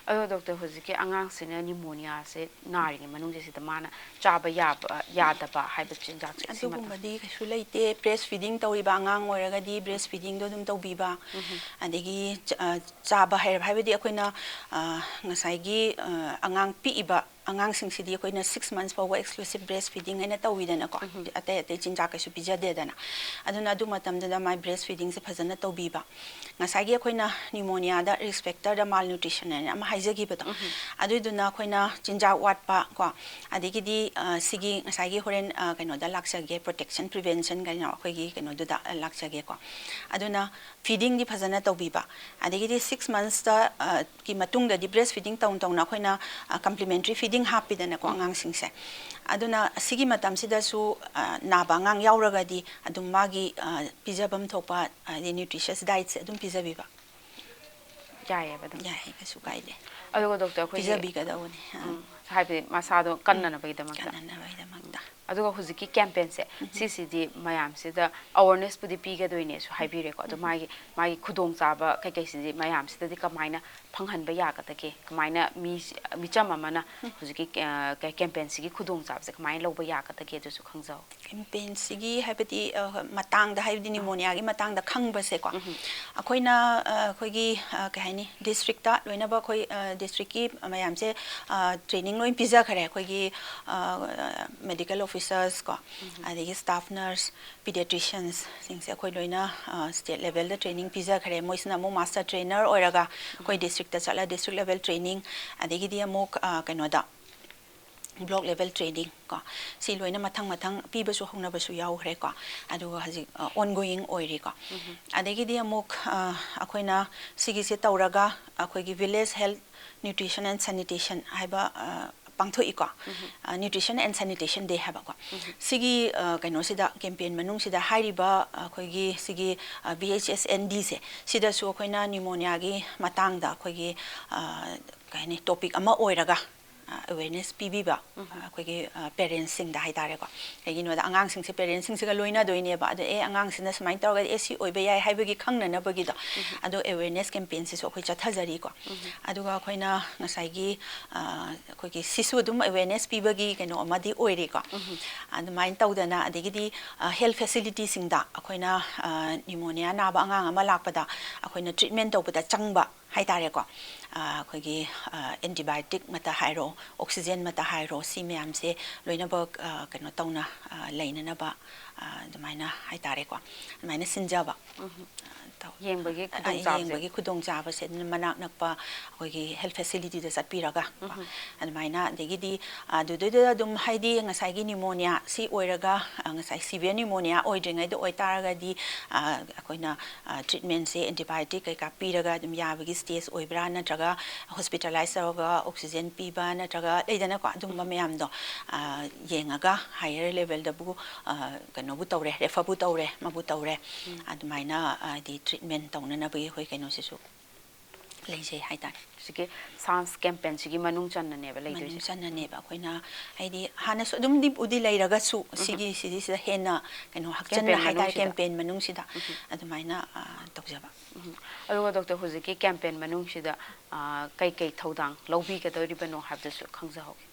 ꯑꯗꯣ ꯗꯣꯛꯇꯔ, ꯍꯧꯖꯤꯛꯀꯤ ꯑꯉꯥꯡꯁꯤꯅ ꯅꯤꯃꯣꯅꯤꯌꯥꯁꯦ ꯅꯥꯔꯤꯉꯩ ꯃꯅꯨꯡꯁꯤꯗ ꯃꯥꯅ ꯆꯥꯕ ꯌꯥꯕ ꯌꯥꯗꯕ ꯍꯥꯏꯕ ꯆꯤꯟꯖꯥꯛꯁꯦ ꯁꯤꯃꯇꯪ? ꯑꯗꯨꯒꯨꯝꯕꯗꯤ ꯀꯩꯁꯨ ꯂꯩꯇꯦ꯫ ꯕ꯭ꯔꯦꯁ ꯐꯤꯗꯤꯡ ꯇꯧꯔꯤꯕ ꯑꯉꯥꯡ ꯑꯣꯏꯔꯒꯗꯤ ꯕ꯭ꯔꯦꯁ ꯐꯤꯗꯤꯡꯗꯣ ꯑꯗꯨꯝ ꯇꯧꯕꯤꯕ, ꯑꯗꯒꯤ ꯆ- ꯑ, ꯆꯥꯕ ꯍꯥꯏꯔꯕ, ꯍꯥꯏꯕꯗꯤ ꯑꯩꯈꯣꯏꯅ ꯑ, ꯉꯁꯥꯏꯒꯤ ꯑ, ꯑꯉꯥꯡ ꯄꯤꯛꯏꯕ ꯑꯉꯥꯡꯁꯤꯡꯁꯤꯗꯤ ꯑꯩꯈꯣꯏꯅ ꯁꯤꯛꯁ ꯃꯟꯁ ꯐꯥꯎꯕ ꯑꯦꯛꯁꯀ꯭ꯂꯨꯁꯤꯞ ꯕ꯭ꯔꯦꯁ ꯐꯤꯗꯤꯡ ꯍꯥꯏꯅ ꯇꯧꯋꯤꯗꯅꯀꯣ꯫ ꯑꯇꯩ ꯑꯇꯩ ꯆꯤꯟꯖꯥꯛ ꯀꯩꯁꯨ ꯄꯤꯖꯗꯦꯗꯅ꯫ ꯑꯗꯨꯅ ꯑꯗꯨ ꯃꯇꯝꯗꯨꯗ ꯃꯥꯏ ꯕ꯭ꯔꯦꯁ ꯐꯤꯗꯤꯡꯁꯦ ꯐꯖꯅ ꯇꯧꯕꯤꯕ꯫ ꯉꯁꯥꯏꯒꯤ ꯑꯩꯈꯣꯏꯅ ꯅꯤꯃꯣꯅꯤꯌꯥꯗ ꯔꯤꯁ꯭ꯛ ꯐꯦꯛꯇꯔꯗ ꯃꯥꯜꯅ꯭ꯌꯨꯇ꯭ꯔꯤꯁꯟ ꯍꯥꯏꯅ ꯑꯃ ꯍꯥꯏꯖꯈꯤꯕꯗꯣ, ꯑꯗꯨꯏꯗꯨꯅ ꯑꯩꯈꯣꯏꯅ ꯆꯤꯟꯖꯥꯛ ꯋꯥꯠꯄ ꯀꯣ, ꯑꯗꯒꯤꯗꯤ ꯑ, ꯁꯤꯒꯤ ꯉꯁꯥꯏꯒꯤ ꯍꯣꯔꯦꯟ ꯑ, ꯀꯩꯅꯣꯗ ꯂꯥꯛꯆꯒꯦ, ꯄ꯭ꯔꯣꯇꯦꯛꯁꯟ ꯄ꯭ꯔꯤꯚꯦꯟꯁꯟ ꯀꯩꯅꯣ ꯑꯩꯈꯣꯏꯒꯤ ꯀꯩꯅꯣꯗꯨꯗ ꯑ, ꯂꯥꯛꯆꯒꯦꯀꯣ꯫ ꯑꯗꯨꯅ ꯐꯤꯗꯤꯡꯗꯤ ꯐꯖꯅ ꯇꯧꯕꯤꯕ, ꯑꯗꯒꯤꯗꯤ ꯁꯤꯛꯁ ꯃꯟꯁꯇ ꯀꯤ ꯃꯇꯨꯡꯗꯗꯤ ꯕ꯭ꯔꯦꯁ ꯐꯤꯗꯤꯡ ꯇꯧꯅ ꯇꯧꯅ ꯑꯩꯈꯣꯏꯅ ꯀꯝꯄ꯭ꯂꯤꯃꯦꯟꯇ꯭ꯔꯤ ꯐꯤꯗꯤꯡ ꯍꯥꯞꯄꯤꯗꯅꯀꯣ ꯑꯉꯥꯡꯁꯤꯡꯁꯦ꯫ ꯑꯗꯨꯅ ꯁꯤꯒꯤ ꯃꯇꯝꯁꯤꯗꯁꯨ ꯑ, ꯅꯥꯕ ꯑꯉꯥꯡ ꯌꯥꯎꯔꯒꯗꯤ ꯑꯗꯨꯝ ꯃꯥꯒꯤ ꯑ, ꯄꯤꯖꯐꯝ ꯊꯣꯛꯄ ꯍꯥꯏꯗꯤ ꯅ꯭ꯌꯨꯇ꯭ꯔꯤꯁꯤꯌꯁ ꯗꯥꯏꯠꯁꯦ ꯑꯗꯨꯝ ꯄꯤꯖꯕꯤꯕ꯫ ꯌꯥꯏꯌꯦꯕ ꯑꯗꯨꯝ꯫ ꯌꯥꯏ, ꯀꯩꯁꯨ ꯀꯥꯏꯗꯦ꯫ ꯑꯗꯨꯒ ꯗꯣꯛꯇꯔ, ꯑꯩꯈꯣꯏꯒꯤ ꯄꯤꯖꯕꯤꯒꯗꯧꯕꯅꯤ꯫ ꯑ, ꯎꯝ, ꯍꯥꯏꯕꯗꯤ ꯃꯁꯥꯗꯣ ꯀꯟꯅꯅꯕꯒꯤꯗꯃꯛꯇ꯫ ꯀꯟꯅꯅꯕꯒꯤꯗꯃꯛꯇ꯫ ꯑꯗꯨꯒ ꯍꯧꯖꯤꯛꯀꯤ ꯀꯦꯝꯄꯦꯟꯁꯦ ꯁꯤꯁꯤꯗꯤ ꯃꯌꯥꯝꯁꯤꯗ ꯑꯋꯥꯔꯅꯦꯁꯄꯨꯗꯤ ꯄꯤꯒꯗꯣꯏꯅꯦꯁꯨ ꯍꯥꯏꯕꯤꯔꯦꯀꯣ꯫ ꯑꯗꯣ ꯃꯥꯒꯤ, ꯃꯥꯒꯤ ꯈꯨꯗꯣꯡꯆꯥꯕ ꯀꯩꯀꯩꯁꯤꯗꯤ ꯃꯌꯥꯝꯁꯤꯗꯗꯤ ꯀꯃꯥꯏꯅ ꯐꯪꯍꯟꯕ ꯌꯥꯒꯗꯒꯦ? ꯀꯃꯥꯏꯅ ꯃꯤ, ꯃꯤꯆꯝ ꯑꯃꯅ ꯍꯧꯖꯤꯛꯀꯤ, ꯑ, ꯀꯦ-, ꯀꯦꯝꯄꯦꯟꯁꯤꯒꯤ ꯈꯨꯗꯣꯡꯆꯥꯕꯁꯦ ꯀꯃꯥꯏꯅ ꯂꯧꯕ ꯌꯥꯒꯗꯒꯦ? ꯑꯗꯨꯁꯨ ꯈꯪꯖꯧ꯫ ꯀꯦꯝꯄꯦꯟꯁꯤꯒꯤ ꯍꯥꯏꯕꯗꯤ, ꯑ, ꯃꯇꯥꯡꯗ, ꯍꯥꯏꯕꯗꯤ ꯅꯤꯃꯣꯅꯤꯌꯥꯒꯤ ꯃꯇꯥꯡꯗ ꯈꯪꯕꯁꯦꯀꯣ, ꯑꯩꯈꯣꯏꯅ, ꯑ, ꯑꯩꯈꯣꯏꯒꯤ, ꯑ, ꯀꯩ ꯍꯥꯏꯅꯤ, ꯗꯤꯁꯇ꯭ꯔꯤꯛꯇ ꯂꯣꯏꯅꯃꯛ ꯑꯩꯈꯣꯏ, ꯑ, ꯗꯤꯁꯇ꯭ꯔꯤꯛꯀꯤ ꯃꯌꯥꯝꯁꯦ, ꯑ, ꯇ꯭ꯔꯦꯅꯤꯡ ꯂꯣꯏ ꯄꯤꯖꯈꯔꯦ꯫ ꯑꯩꯈꯣꯏꯒꯤ, ꯑ, ꯃꯦꯗꯤꯀꯦꯜ ꯑꯣꯐꯤꯁꯔꯁ ꯀꯣ, ꯑꯗꯒꯤ ꯁ꯭ꯇꯥꯐ ꯅꯔꯁ, ꯄꯤꯗꯤꯌꯥꯇ꯭ꯔꯤꯁꯤꯌꯟꯁꯁꯤꯡꯁꯦ ꯑꯩꯈꯣꯏ ꯂꯣꯏꯅ, ꯑ, ꯁ꯭ꯇꯦꯠ ꯂꯦꯚꯦꯜꯗ ꯇ꯭ꯔꯦꯅꯤꯡ ꯄꯤꯖꯈꯔꯦ꯫ ꯃꯣꯏꯁꯤꯅ ꯑꯃꯨꯛ ꯃꯥꯁꯇꯔ ꯇ꯭ꯔꯦꯅꯔ ꯑꯣꯏꯔꯒ ꯑꯩꯈꯣꯏ ꯗꯤꯁꯇ꯭ꯔꯤꯛꯇ ꯆꯠꯂ ꯗꯤꯁꯇ꯭ꯔꯤꯛ ꯂꯦꯚꯦꯜ ꯇ꯭ꯔꯦꯅꯤꯡ, ꯑꯗꯒꯤꯗꯤ ꯑꯃꯨꯛ, ꯑ, ꯀꯩꯅꯣꯗ, ꯕ꯭ꯂꯣꯛ ꯂꯦꯚꯦꯜ ꯇ꯭ꯔꯦꯅꯤꯡ ꯀꯣ, ꯁꯤ ꯂꯣꯏꯅ ꯃꯊꯪ ꯃꯊꯪ ꯄꯤꯕꯁꯨ ꯍꯧꯅꯕꯁꯨ ꯌꯥꯎꯈ꯭ꯔꯦꯀꯣ꯫ ꯑꯗꯨꯒ ꯍꯧꯖꯤꯛ, ꯑ, ꯑꯣꯟꯒꯣꯌꯤꯡ ꯑꯣꯏꯔꯤꯀꯣ꯫ ꯑꯗꯒꯤꯗꯤ ꯑꯃꯨꯛ, ꯑ, ꯑꯩꯈꯣꯏꯅ ꯁꯤꯒꯤꯁꯦ ꯇꯧꯔꯒ ꯑꯩꯈꯣꯏꯒꯤ village health nutrition and sanitation ꯍꯥꯏꯕ, ꯑ, ꯄꯥꯡꯊꯣꯛꯏꯀꯣ꯫ ꯑ, ꯅ꯭ꯌꯨꯇ꯭ꯔꯤꯁꯟ ꯑꯦꯟ ꯁꯦꯅꯤꯇꯦꯁꯟ ꯗꯦ ꯍꯥꯏꯕꯀꯣ꯫ ꯁꯤꯒꯤ, ꯑ, ꯀꯩꯅꯣꯁꯤꯗ, ꯀꯦꯝꯄꯦꯟ ꯃꯅꯨꯡꯁꯤꯗ ꯍꯥꯏꯔꯤꯕ ꯑꯩꯈꯣꯏꯒꯤ ꯁꯤꯒꯤ, ꯑ, ꯚꯤ ꯑꯩꯆ ꯑꯦꯁ ꯑꯦꯟ ꯗꯤꯁꯦ, ꯁꯤꯗꯁꯨ ꯑꯩꯈꯣꯏꯅ ꯅ꯭ꯌꯨꯃꯣꯅꯤꯌꯥꯒꯤ ꯃꯇꯥꯡꯗ ꯑꯩꯈꯣꯏꯒꯤ, ꯑ, ꯀꯩ ꯍꯥꯏꯅꯤ, ꯇꯣꯄꯤꯛ ꯑꯃ ꯑꯣꯏꯔꯒ ꯑ, awareness ꯄꯤꯕꯤꯕ, ꯑ, ꯑꯩꯈꯣꯏꯒꯤ, ꯑ, parents ꯁꯤꯡꯗ ꯍꯥꯏꯇꯥꯔꯦꯀꯣ꯫ ꯀꯩꯒꯤꯅꯣꯗ ꯑꯉꯥꯡꯁꯤꯡꯁꯦ parents ꯁꯤꯡꯁꯤꯒ ꯂꯣꯏꯅꯗꯣꯏꯅꯦꯕ꯫ ꯑꯗꯣ, "ꯑꯦ, ꯑꯉꯥꯡꯁꯤꯅ ꯁꯨꯃꯥꯏꯅ ꯇꯧꯔꯒꯗꯤ, ꯑꯦ, ꯁꯤ ꯑꯣꯏꯕ ꯌꯥꯏ" ꯍꯥꯏꯕꯒꯤ ꯈꯪꯅꯅꯕꯒꯤꯗꯣ꯫ ꯑꯗꯣ awareness campaign ꯁꯤꯁꯨ ꯑꯩꯈꯣꯏ ꯆꯠꯊꯖꯔꯤꯀꯣ꯫ ꯑꯗꯨꯒ ꯑꯩꯈꯣꯏꯅ ꯉꯁꯥꯏꯒꯤ, ꯑ, ꯑꯩꯈꯣꯏꯒꯤ ꯁꯤꯁꯨ ꯑꯗꯨꯝ awareness ꯄꯤꯕꯒꯤ ꯀꯩꯅꯣ ꯑꯃꯗꯤ ꯑꯣꯏꯔꯤꯀꯣ꯫ ꯑꯗꯨꯃꯥꯏꯅ ꯇꯧꯗꯅ, ꯑꯗꯒꯤꯗꯤ, ꯑ, health facility ꯁꯤꯡꯗ ꯑꯩꯈꯣꯏꯅ, ꯑ, pneumonia ꯅꯥꯕ ꯑꯉꯥꯡ ꯑꯃ ꯂꯥꯛꯄꯗ ꯑꯩꯈꯣꯏꯅ treatment ꯇꯧꯕꯗ ꯆꯪꯕ ꯍꯥꯏꯇꯥꯔꯦꯀꯣ꯫ ꯑ, ꯑꯩꯈꯣꯏꯒꯤ, ꯑ, antibiotic ꯃꯛꯇ ꯍꯥꯏꯔꯣ, oxygen ꯃꯛꯇ ꯍꯥꯏꯔꯣ, ꯁꯤ ꯃꯌꯥꯝꯁꯦ ꯂꯣꯏꯅꯃꯛ, ꯑ, ꯀꯩꯅꯣ ꯇꯧꯅ, ꯑ, ꯂꯩꯅꯅꯕ, ꯑ, ꯑꯗꯨꯃꯥꯏꯅ ꯍꯥꯏꯇꯥꯔꯦꯀꯣ, ꯑꯗꯨꯃꯥꯏꯅ ꯁꯤꯟꯖꯕ꯫ ꯎꯝ꯫ ꯑ, ꯇꯧ-, ꯌꯦꯡꯕꯒꯤ ꯑ, ꯈꯨꯗꯣꯡꯆꯥꯕꯁꯦ꯫ ꯌꯦꯡꯕꯒꯤ ꯈꯨꯗꯣꯡꯆꯥꯕꯁꯦ ꯑꯗꯨꯅ ꯃꯅꯥꯛ ꯅꯛꯄ ꯑꯩꯈꯣꯏꯒꯤ health facility ꯗ ꯆꯠꯄꯤꯔꯒ, ꯎꯝ꯫ ꯑꯗꯨꯃꯥꯏꯅ, ꯑꯗꯒꯤꯗꯤ, ꯑ, ꯑꯗꯨꯗꯩꯗꯨꯗ ꯑꯗꯨꯝ, ꯍꯥꯏꯗꯤ, ꯉꯁꯥꯏꯒꯤ pneumonia ꯁꯤ ꯑꯣꯏꯔꯒ, ꯑ, ꯉꯁꯥꯏ severe pneumonia ꯑꯣꯏꯗ꯭ꯔꯤꯉꯩꯗ ꯑꯣꯏꯇꯥꯔꯒꯗꯤ, ꯑ, ꯑꯩꯈꯣꯏꯅ, ꯑ, treatment ꯁꯦ antibiotic ꯀꯩꯀꯥ ꯄꯤꯔꯒ ꯑꯗꯨꯝ ꯌꯥꯕꯒꯤ stage ꯑꯣꯏꯕ꯭ꯔꯥ, ꯅꯠꯇ꯭ꯔꯒ hospitalize ꯇꯧꯔꯒ oxygen ꯄꯤꯕ, ꯅꯠꯇ꯭ꯔꯒ ꯂꯩꯗꯅꯀꯣ, ꯑꯗꯨꯝꯕ ꯃꯌꯥꯝꯗꯣ, ꯑ, ꯌꯦꯡꯉꯒ higher level ꯗꯕꯨ, ꯑ, ꯀꯩꯅꯣꯕꯨ ꯇꯧꯔꯦ, refer ꯕꯨ ꯇꯧꯔꯦ, ꯑꯃꯕꯨ ꯇꯧꯔꯦ, ꯎꯝ꯫ ꯑꯗꯨꯃꯥꯏꯅ, ꯑ, ꯍꯥꯏꯗꯤ treatment ꯇꯧꯅꯅꯕꯒꯤ ꯑꯩꯈꯣꯏ ꯀꯩꯅꯣꯁꯤꯁꯨ ꯂꯩꯖꯩ ꯍꯥꯏꯇꯥꯔꯦ꯫ ꯍꯧꯖꯤꯛꯀꯤ SANS campaign ꯁꯤꯒꯤ ꯃꯅꯨꯡ ꯆꯟꯅꯅꯦꯕ ꯂꯩꯗꯣꯏꯁꯦ꯫ ꯃꯅꯨꯡ ꯆꯟꯅꯅꯦꯕ꯫ ꯑꯩꯈꯣꯏꯅ, ꯍꯥꯏꯗꯤ, ꯍꯥꯟꯅꯁꯨ ꯑꯗꯨꯝꯗꯤ ꯎꯗꯤ ꯂꯩꯔꯒꯁꯨ, ꯎꯝ꯫ ꯁꯤꯒꯤ, ꯁꯤꯒꯤꯁꯤꯗ ꯍꯦꯟꯅ ꯀꯩꯅꯣ ꯍꯛꯆꯟꯅ campaign ꯍꯥꯏꯇꯥꯔꯦ, ꯃꯅꯨꯡꯁꯤꯗ꯫ Campaign ꯃꯅꯨꯡꯁꯤꯗ ꯎꯝ꯫ ꯑꯗꯨꯃꯥꯏꯅ, ꯑ, ꯇꯧꯖꯕ꯫ ꯎꯝ꯫ ꯑꯗꯨꯒ doctor, ꯍꯧꯖꯤꯛꯀꯤ campaign ꯃꯅꯨꯡꯁꯤꯗ, ꯑ, ꯀꯩꯀꯩ ꯊꯧꯗꯥꯡ ꯂꯧꯕꯤꯒꯗꯧꯔꯤꯕꯅꯣ ꯍꯥꯏꯕꯗꯨꯁꯨ ꯈꯪꯖꯍꯧꯒꯦ꯫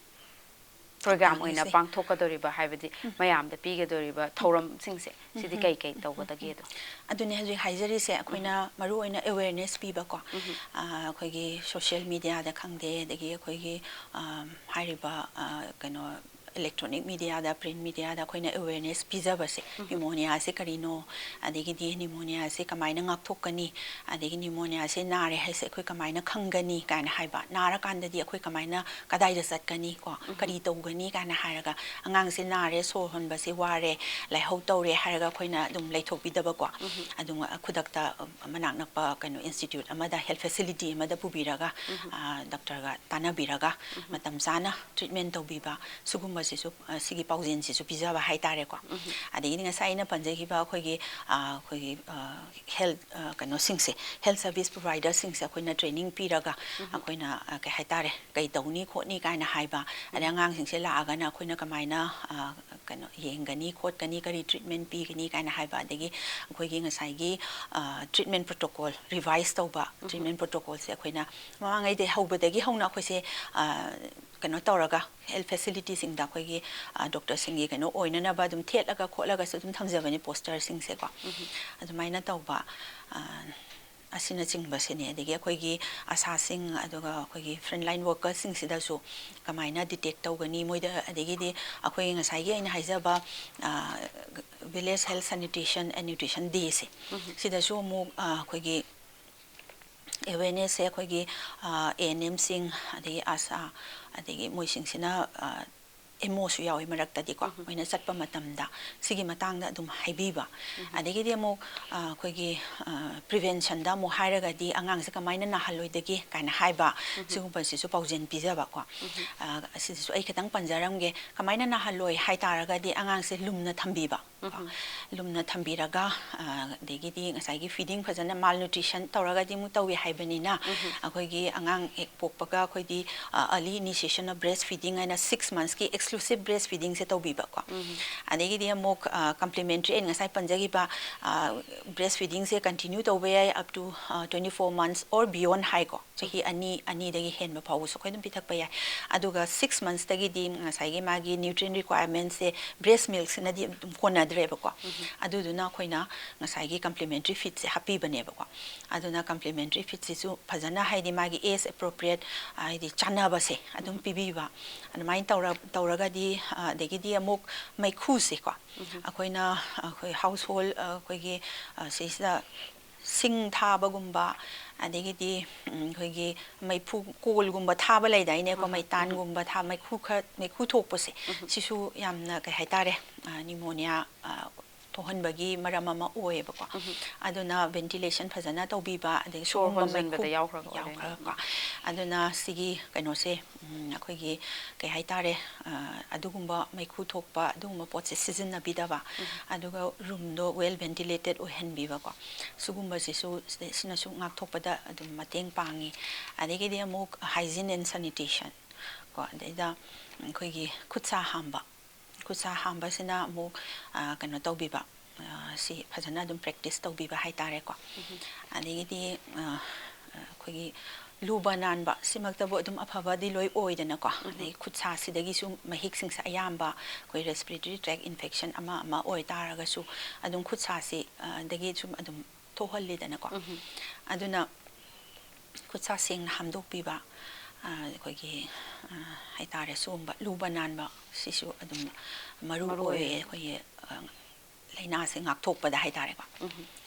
Program ꯑꯣꯏꯅ ꯊꯧꯗꯥꯡꯁꯦ꯫ ꯄꯥꯡꯊꯣꯛꯀꯗꯧꯔꯤꯕ, ꯍꯥꯏꯕꯗꯤ ꯎꯝ꯫ ꯃꯌꯥꯝꯗ ꯄꯤꯒꯗꯧꯔꯤꯕ ꯊꯧꯔꯝꯁꯤꯡꯁꯦ, ꯁꯤꯗꯤ ꯎꯝ꯫ ꯀꯩ ꯀꯩ ꯎꯝ꯫ ꯇꯧꯒꯗꯒꯦꯗꯣ? ꯑꯗꯨꯅꯦ ꯍꯧꯖꯤꯛ ꯍꯥꯏꯖꯔꯤꯁꯦ, ꯑꯩꯈꯣꯏꯅ ꯎꯝ꯫ ꯃꯔꯨꯑꯣꯏꯅ awareness ꯄꯤꯕꯀꯣ꯫ ꯎꯝ꯫ ꯑ, ꯑꯩꯈꯣꯏꯒꯤ social media ꯗ ꯈꯪꯗꯦ, ꯑꯗꯒꯤ ꯑꯩꯈꯣꯏꯒꯤ, ꯑ, ꯍꯥꯏꯔꯤꯕ, ꯑ, ꯀꯩꯅꯣ, electronic media ꯗ, print media ꯗ ꯑꯩꯈꯣꯏꯅ awareness ꯄꯤꯖꯕꯁꯦ, ꯎꯝ꯫ Pneumonia ꯁꯦ ꯀꯔꯤꯅꯣ, ꯑꯗꯒꯤꯗꯤ pneumonia ꯁꯦ ꯀꯃꯥꯏꯅ ꯉꯥꯛꯊꯣꯛꯀꯅꯤ, ꯑꯗꯒꯤ pneumonia ꯁꯦ ꯅꯥꯔꯦ ꯍꯥꯏꯁꯦ ꯑꯩꯈꯣꯏ ꯀꯃꯥꯏꯅ ꯈꯪꯒꯅꯤ ꯀꯥꯏꯅ ꯍꯥꯏꯕ, ꯅꯥꯔꯀꯥꯟꯗꯗꯤ ꯑꯩꯈꯣꯏ ꯀꯃꯥꯏꯅ ꯀꯗꯥꯏꯗ ꯆꯠꯀꯅꯤ ꯀꯣ, ꯎꯝ꯫ ꯀꯔꯤ ꯇꯧꯒꯅꯤ ꯀꯥꯏꯅ ꯍꯥꯏꯔꯒ, ꯑꯉꯥꯡꯁꯦ ꯅꯥꯔꯦ, ꯁꯣꯔ ꯍꯣꯟꯕꯁꯦ ꯋꯥꯔꯦ, ꯂꯥꯏꯍꯧ ꯇꯧꯔꯦ ꯍꯥꯏꯔꯒ ꯑꯩꯈꯣꯏꯅ ꯑꯗꯨꯝ ꯂꯩꯊꯣꯛꯄꯤꯗꯕꯀꯣ꯫ ꯎꯝ꯫ ꯑꯗꯨꯝ ꯈꯨꯗꯛꯇ, ꯑ, ꯃꯅꯥꯛ ꯅꯛꯄ ꯀꯩꯅꯣ institute ꯑꯃꯗ, health facility ꯑꯃꯗ ꯄꯨꯕꯤꯔꯒ, ꯎꯝ꯫ ꯑ, doctor ꯒ ꯇꯥꯟꯅꯕꯤꯔꯒ, ꯎꯝ꯫ ꯃꯇꯝ ꯆꯥꯅ treatment ꯇꯧꯕꯤꯕ, ꯁꯤꯒꯨꯝꯕ ꯁꯤꯁꯨ, ꯑ, ꯁꯤꯒꯤ ꯄꯥꯎꯖꯦꯜꯁꯤꯁꯨ ꯄꯤꯖꯕ ꯍꯥꯏꯇꯥꯔꯦꯀꯣ꯫ ꯑꯗꯒꯤꯗꯤ ꯉꯁꯥꯏ ꯑꯩꯅ ꯄꯟꯖꯈꯤꯕ ꯑꯩꯈꯣꯏꯒꯤ, ꯑ, ꯑꯩꯈꯣꯏꯒꯤ, ꯑ, health, ꯑ, ꯀꯩꯅꯣꯁꯤꯡꯁꯦ, health service providerꯁꯤꯡꯁꯦ ꯑꯩꯈꯣꯏꯅ training ꯄꯤꯔꯒ ꯑꯩꯈꯣꯏꯅ, ꯑ, ꯀꯩ ꯍꯥꯏꯇꯥꯔꯦ, ꯀꯩ ꯇꯧꯅꯤ ꯈꯣꯠꯅꯤ ꯀꯥꯏꯅ ꯍꯥꯏꯕ, ꯑꯗꯩ ꯑꯉꯥꯡꯁꯤꯡꯁꯦ ꯂꯥꯛꯑꯒꯅ ꯑꯩꯈꯣꯏꯅ ꯀꯃꯥꯏꯅ, ꯑ, ꯀꯩꯅꯣ ꯌꯦꯡꯒꯅꯤ ꯈꯣꯠꯀꯅꯤ, ꯀꯔꯤ treatment ꯄꯤꯒꯅꯤ ꯀꯥꯏꯅ ꯍꯥꯏꯕ, ꯑꯗꯒꯤ ꯑꯩꯈꯣꯏꯒꯤ ꯉꯁꯥꯏꯒꯤ, ꯑ, treatment protocol revise ꯇꯧꯕ, treatment protocolꯁꯦ ꯑꯩꯈꯣꯏꯅ ꯃꯃꯥꯡꯉꯩꯗꯩ ꯍꯧꯕꯗꯒꯤ ꯍꯧꯅ ꯑꯩꯈꯣꯏꯁꯦ, ꯑ, ꯀꯩꯅꯣ ꯇꯧꯔꯒ health facilityꯁꯤꯡꯗ ꯑꯩꯈꯣꯏꯒꯤ, ꯑ, doctorꯁꯤꯡꯒꯤ ꯀꯩꯅꯣ ꯑꯣꯏꯅꯅꯕ ꯑꯗꯨꯝ ꯊꯦꯠꯂꯒ ꯈꯣꯠꯂꯒꯁꯨ ꯑꯗꯨꯝ ꯊꯝꯖꯕꯅꯤ posterꯁꯤꯡꯁꯦꯀꯣ꯫ ꯑꯗꯨꯃꯥꯏꯅ ꯇꯧꯕ, ꯑ, ꯑꯁꯤꯅꯆꯤꯡꯕꯁꯤꯅꯤ꯫ ꯑꯗꯒꯤ ꯑꯩꯈꯣꯏꯒꯤ ꯑꯁꯥꯁꯤꯡ, ꯑꯗꯨꯒ ꯑꯩꯈꯣꯏꯒꯤ frontline workersꯁꯤꯡꯁꯤꯗꯁꯨ ꯀꯃꯥꯏꯅ detect ꯇꯧꯒꯅꯤ ꯃꯣꯏꯗ, ꯑꯗꯒꯤꯗꯤ ꯑꯩꯈꯣꯏꯒꯤ ꯉꯁꯥꯏꯒꯤ ꯑꯩꯅ ꯍꯥꯏꯖꯕ, ꯑ, village health sanitation and nutrition dayꯁꯦ, ꯁꯤꯗꯁꯨ ꯑꯃꯨꯛ, ꯑ, ꯑꯩꯈꯣꯏꯒꯤ awarenessꯁꯦ ꯑꯩꯈꯣꯏꯒꯤ, ꯑ, ANMꯁꯤꯡ, ꯑꯗꯒꯤ ꯑꯁꯥ, ꯑꯗꯒꯤ ꯃꯣꯏꯁꯤꯡꯁꯤꯅ, ꯑ, MOꯁꯨ ꯌꯥꯎꯋꯤ ꯃꯔꯛꯇꯗꯤꯀꯣ, ꯃꯣꯏꯅ ꯆꯠꯄ ꯃꯇꯝꯗ ꯁꯤꯒꯤ ꯃꯇꯥꯡꯗ ꯑꯗꯨꯝ ꯍꯥꯏꯕꯤꯕ꯫ ꯑꯗꯒꯤꯗꯤ ꯑꯃꯨꯛ, ꯑ, ꯑꯩꯈꯣꯏꯒꯤ, ꯑ, preventionꯗ ꯑꯃꯨꯛ ꯍꯥꯏꯔꯒꯗꯤ ꯑꯉꯥꯡꯁꯦ ꯀꯃꯥꯏꯅ ꯅꯥꯍꯜꯂꯣꯏꯗꯒꯦ ꯀꯥꯏꯅ ꯍꯥꯏꯕ, ꯁꯤꯒꯨꯝꯕꯁꯤꯁꯨ ꯄꯥꯎꯖꯦꯜ ꯄꯤꯖꯕꯀꯣ꯫ ꯑ, ꯑꯁꯤꯗꯁꯨ ꯑꯩ ꯈꯤꯇꯪ ꯄꯟꯖꯔꯝꯒꯦ꯫ ꯀꯃꯥꯏꯅ ꯅꯥꯍꯜꯂꯣꯏ ꯍꯥꯏ ꯇꯥꯔꯒꯗꯤ ꯑꯉꯥꯡꯁꯦ ꯂꯨꯝꯅ ꯊꯝꯕꯤꯕ꯫ ꯀꯣ, ꯂꯨꯝꯅ ꯊꯝꯕꯤꯔꯒ, ꯑ, ꯑꯗꯒꯤꯗꯤ ꯉꯁꯥꯏꯒꯤ feeding ꯐꯖꯅ, malnutrition ꯇꯧꯔꯒꯗꯤ ꯑꯃꯨꯛ ꯇꯧꯏ ꯍꯥꯏꯕꯅꯤꯅ, ꯑꯩꯈꯣꯏꯒꯤ ꯑꯉꯥꯡ ꯍꯦꯛ ꯄꯣꯛꯄꯒ ꯑꯩꯈꯣꯏꯗꯤ, ꯑ, early initiation of breast feeding ꯍꯥꯏꯅ six monthsꯀꯤ exclusive breast feedingꯁꯦ ꯇꯧꯕꯤꯕꯀꯣ꯫ ꯑꯗꯒꯤꯗꯤ ꯑꯃꯨꯛ, ꯑ, complementary ꯑꯩꯅ ꯉꯁꯥꯏ ꯄꯟꯖꯈꯤꯕ, ꯑ, breast feedingꯁꯦ continue ꯇꯧꯕ ꯌꯥꯏ up to, ꯑ, twenty four months or beyond ꯍꯥꯏꯀꯣ꯫ ꯆꯍꯤ ꯑꯅꯤ, ꯑꯅꯤꯗꯒꯤ ꯍꯦꯟꯕ ꯐꯥꯎꯕꯁꯨ ꯑꯩꯈꯣꯏ ꯑꯗꯨꯝ ꯄꯤꯊꯛꯄ ꯌꯥꯏ꯫ ꯑꯗꯨꯒ six monthsꯇꯒꯤꯗꯤ ꯉꯁꯥꯏꯒꯤ ꯃꯥꯒꯤ nutrient requirementsꯁꯦ breast milkꯁꯤꯅꯗꯤ ꯑꯗꯨꯝ ꯀꯣꯟꯅꯗ꯭ꯔꯦꯕꯀꯣ꯫ ꯑꯗꯨꯗꯨꯅ ꯑꯩꯈꯣꯏꯅ ꯉꯁꯥꯏꯒꯤ complementary feedꯁꯦ ꯍꯥꯞꯄꯤꯕꯅꯦꯕꯀꯣ꯫ ꯑꯗꯨꯅ complementary feedꯁꯤꯁꯨ ꯐꯖꯅ, ꯍꯥꯏꯗꯤ ꯃꯥꯒꯤ age appropriate, ꯍꯥꯏꯗꯤ ꯆꯥꯟꯅꯕꯁꯦ ꯑꯗꯨꯝ ꯄꯤꯕꯤꯕ꯫ ꯑꯗꯨꯃꯥꯏꯅ ꯇꯧꯔ-, ꯇꯧꯔꯒꯗꯤ, ꯑ, ꯑꯗꯒꯤꯗꯤ ꯑꯃꯨꯛ ꯃꯩꯈꯨꯁꯦꯀꯣ꯫ ꯑꯩꯈꯣꯏꯅ, ꯑꯩꯈꯣꯏ household, ꯑ, ꯑꯩꯈꯣꯏꯒꯤ, ꯑ, ꯁꯤꯁꯤꯗ ꯁꯤꯡ ꯊꯥꯕꯒꯨꯝꯕ, ꯑꯗꯒꯤꯗꯤ, ꯎꯝ, ꯑꯩꯈꯣꯏꯒꯤ ꯃꯩꯐꯨ ꯀꯣꯜꯒꯨꯝꯕ ꯊꯥꯕ ꯂꯩꯗꯥꯏꯅꯦꯀꯣ, ꯃꯩꯇꯥꯟꯒꯨꯝꯕ ꯊꯥ-, ꯃꯩꯈꯨ ꯈꯔ, ꯃꯩꯈꯨ ꯊꯣꯛꯄꯁꯦ, ꯁꯤꯁꯨ ꯌꯥꯝꯅ, ꯀꯩ ꯍꯥꯏꯇꯥꯔꯦ, ꯑ, pneumonia, ꯑ, ꯊꯣꯛꯍꯟꯕꯒꯤ ꯃꯔꯝ ꯑꯃ ꯑꯣꯏꯌꯦꯕꯀꯣ꯫ ꯑꯗꯨꯅ ventilation ꯐꯖꯅ ꯇꯧꯕꯤꯕ, ꯑꯗꯒꯤ ꯁꯣꯔ ꯁꯤꯒꯨꯝꯕ ꯃꯩꯈꯨ ꯍꯣꯟꯖꯟꯕꯗ ꯌꯥꯎꯈ꯭ꯔꯒ ꯑꯣꯏꯔꯦꯅꯦ꯫ ꯌꯥꯎꯈ꯭ꯔꯒꯀꯣ꯫ ꯑꯗꯨꯅ ꯁꯤꯒꯤ ꯀꯩꯅꯣꯁꯦ, ꯎꯝ, ꯑꯩꯈꯣꯏꯒꯤ ꯀꯩ ꯍꯥꯏꯇꯥꯔꯦ, ꯑ, ꯑꯗꯨꯒꯨꯝꯕ ꯃꯩꯈꯨ ꯊꯣꯛꯄ ꯑꯗꯨꯒꯨꯝꯕ ꯄꯣꯠꯁꯦ ꯁꯤꯖꯤꯟꯅꯕꯤꯗꯕ, ꯑꯗꯨꯒ ꯔꯨꯝꯗꯣ well ventilated ꯑꯣꯏꯍꯟꯕꯤꯕꯀꯣ, ꯁꯤꯒꯨꯝꯕꯁꯤꯁꯨ ꯁꯤ-, ꯁꯤꯅꯁꯨ ꯉꯥꯛꯊꯣꯛꯄꯗ ꯑꯗꯨꯝ ꯃꯇꯦꯡ ꯄꯥꯡꯉꯤ꯫ ꯑꯗꯒꯤꯗꯤ ꯑꯃꯨꯛ hygiene and sanitation ꯀꯣ, ꯑꯗꯩꯗ ꯑꯩꯈꯣꯏꯒꯤ ꯈꯨꯠ ꯁꯥ ꯍꯥꯝꯕ, ꯈꯨꯠ ꯁꯥ ꯍꯥꯝꯕꯁꯤꯅ ꯑꯃꯨꯛ, ꯑ, ꯀꯩꯅꯣ ꯇꯧꯕꯤꯕ, ꯑ, ꯁꯤ ꯐꯖꯅ ꯑꯗꯨꯝ practice ꯇꯧꯕꯤꯕ ꯍꯥꯏꯇꯥꯔꯦꯀꯣ꯫ ꯑꯗꯒꯤꯗꯤ, ꯑ, ꯑꯩꯈꯣꯏꯒꯤ ꯂꯨꯕ ꯅꯥꯟꯕ ꯁꯤꯃꯛꯇꯕꯨ ꯑꯗꯨꯝ ꯑꯐꯕꯗꯤ ꯂꯣꯏ ꯑꯣꯏꯗꯅꯀꯣ꯫ ꯑꯗꯒꯤ ꯈꯨꯠ ꯁꯥꯁꯤꯗꯒꯤꯁꯨ ꯃꯍꯤꯛꯁꯤꯡꯁꯦ ꯑꯌꯥꯝꯕ ꯑꯩꯈꯣꯏ respiratory tract infection ꯑꯃ ꯑꯃ ꯑꯣꯏꯇꯥꯔꯒꯁꯨ ꯑꯗꯨꯝ ꯈꯨꯠ ꯁꯥꯁꯤ, ꯑ, ꯗꯒꯤ ꯁꯨꯝ ꯑꯗꯨꯝ ꯊꯣꯛꯍꯜꯂꯤꯗꯅꯀꯣ꯫ ꯑꯗꯨꯅ ꯈꯨꯠ ꯁꯥ ꯁꯦꯡꯅ ꯍꯥꯝꯗꯣꯛꯄꯤꯕ, ꯑ, ꯑꯩꯈꯣꯏꯒꯤ, ꯑ, ꯍꯥꯏꯇꯥꯔꯦ, ꯁꯤꯒꯨꯝꯕ ꯂꯨꯕ ꯅꯥꯟꯕ ꯁꯤꯁꯨ ꯑꯗꯨꯝ ꯃꯔꯨ ꯃꯔꯨ ꯑꯣꯏꯌꯦ ꯑꯣꯏꯌꯦ꯫ ꯑꯩꯈꯣꯏꯒꯤ, ꯑ, ꯂꯥꯏꯅꯥꯁꯦ ꯉꯥꯛꯊꯣꯛꯄꯗ ꯍꯥꯏꯇꯥꯔꯦꯀꯣ꯫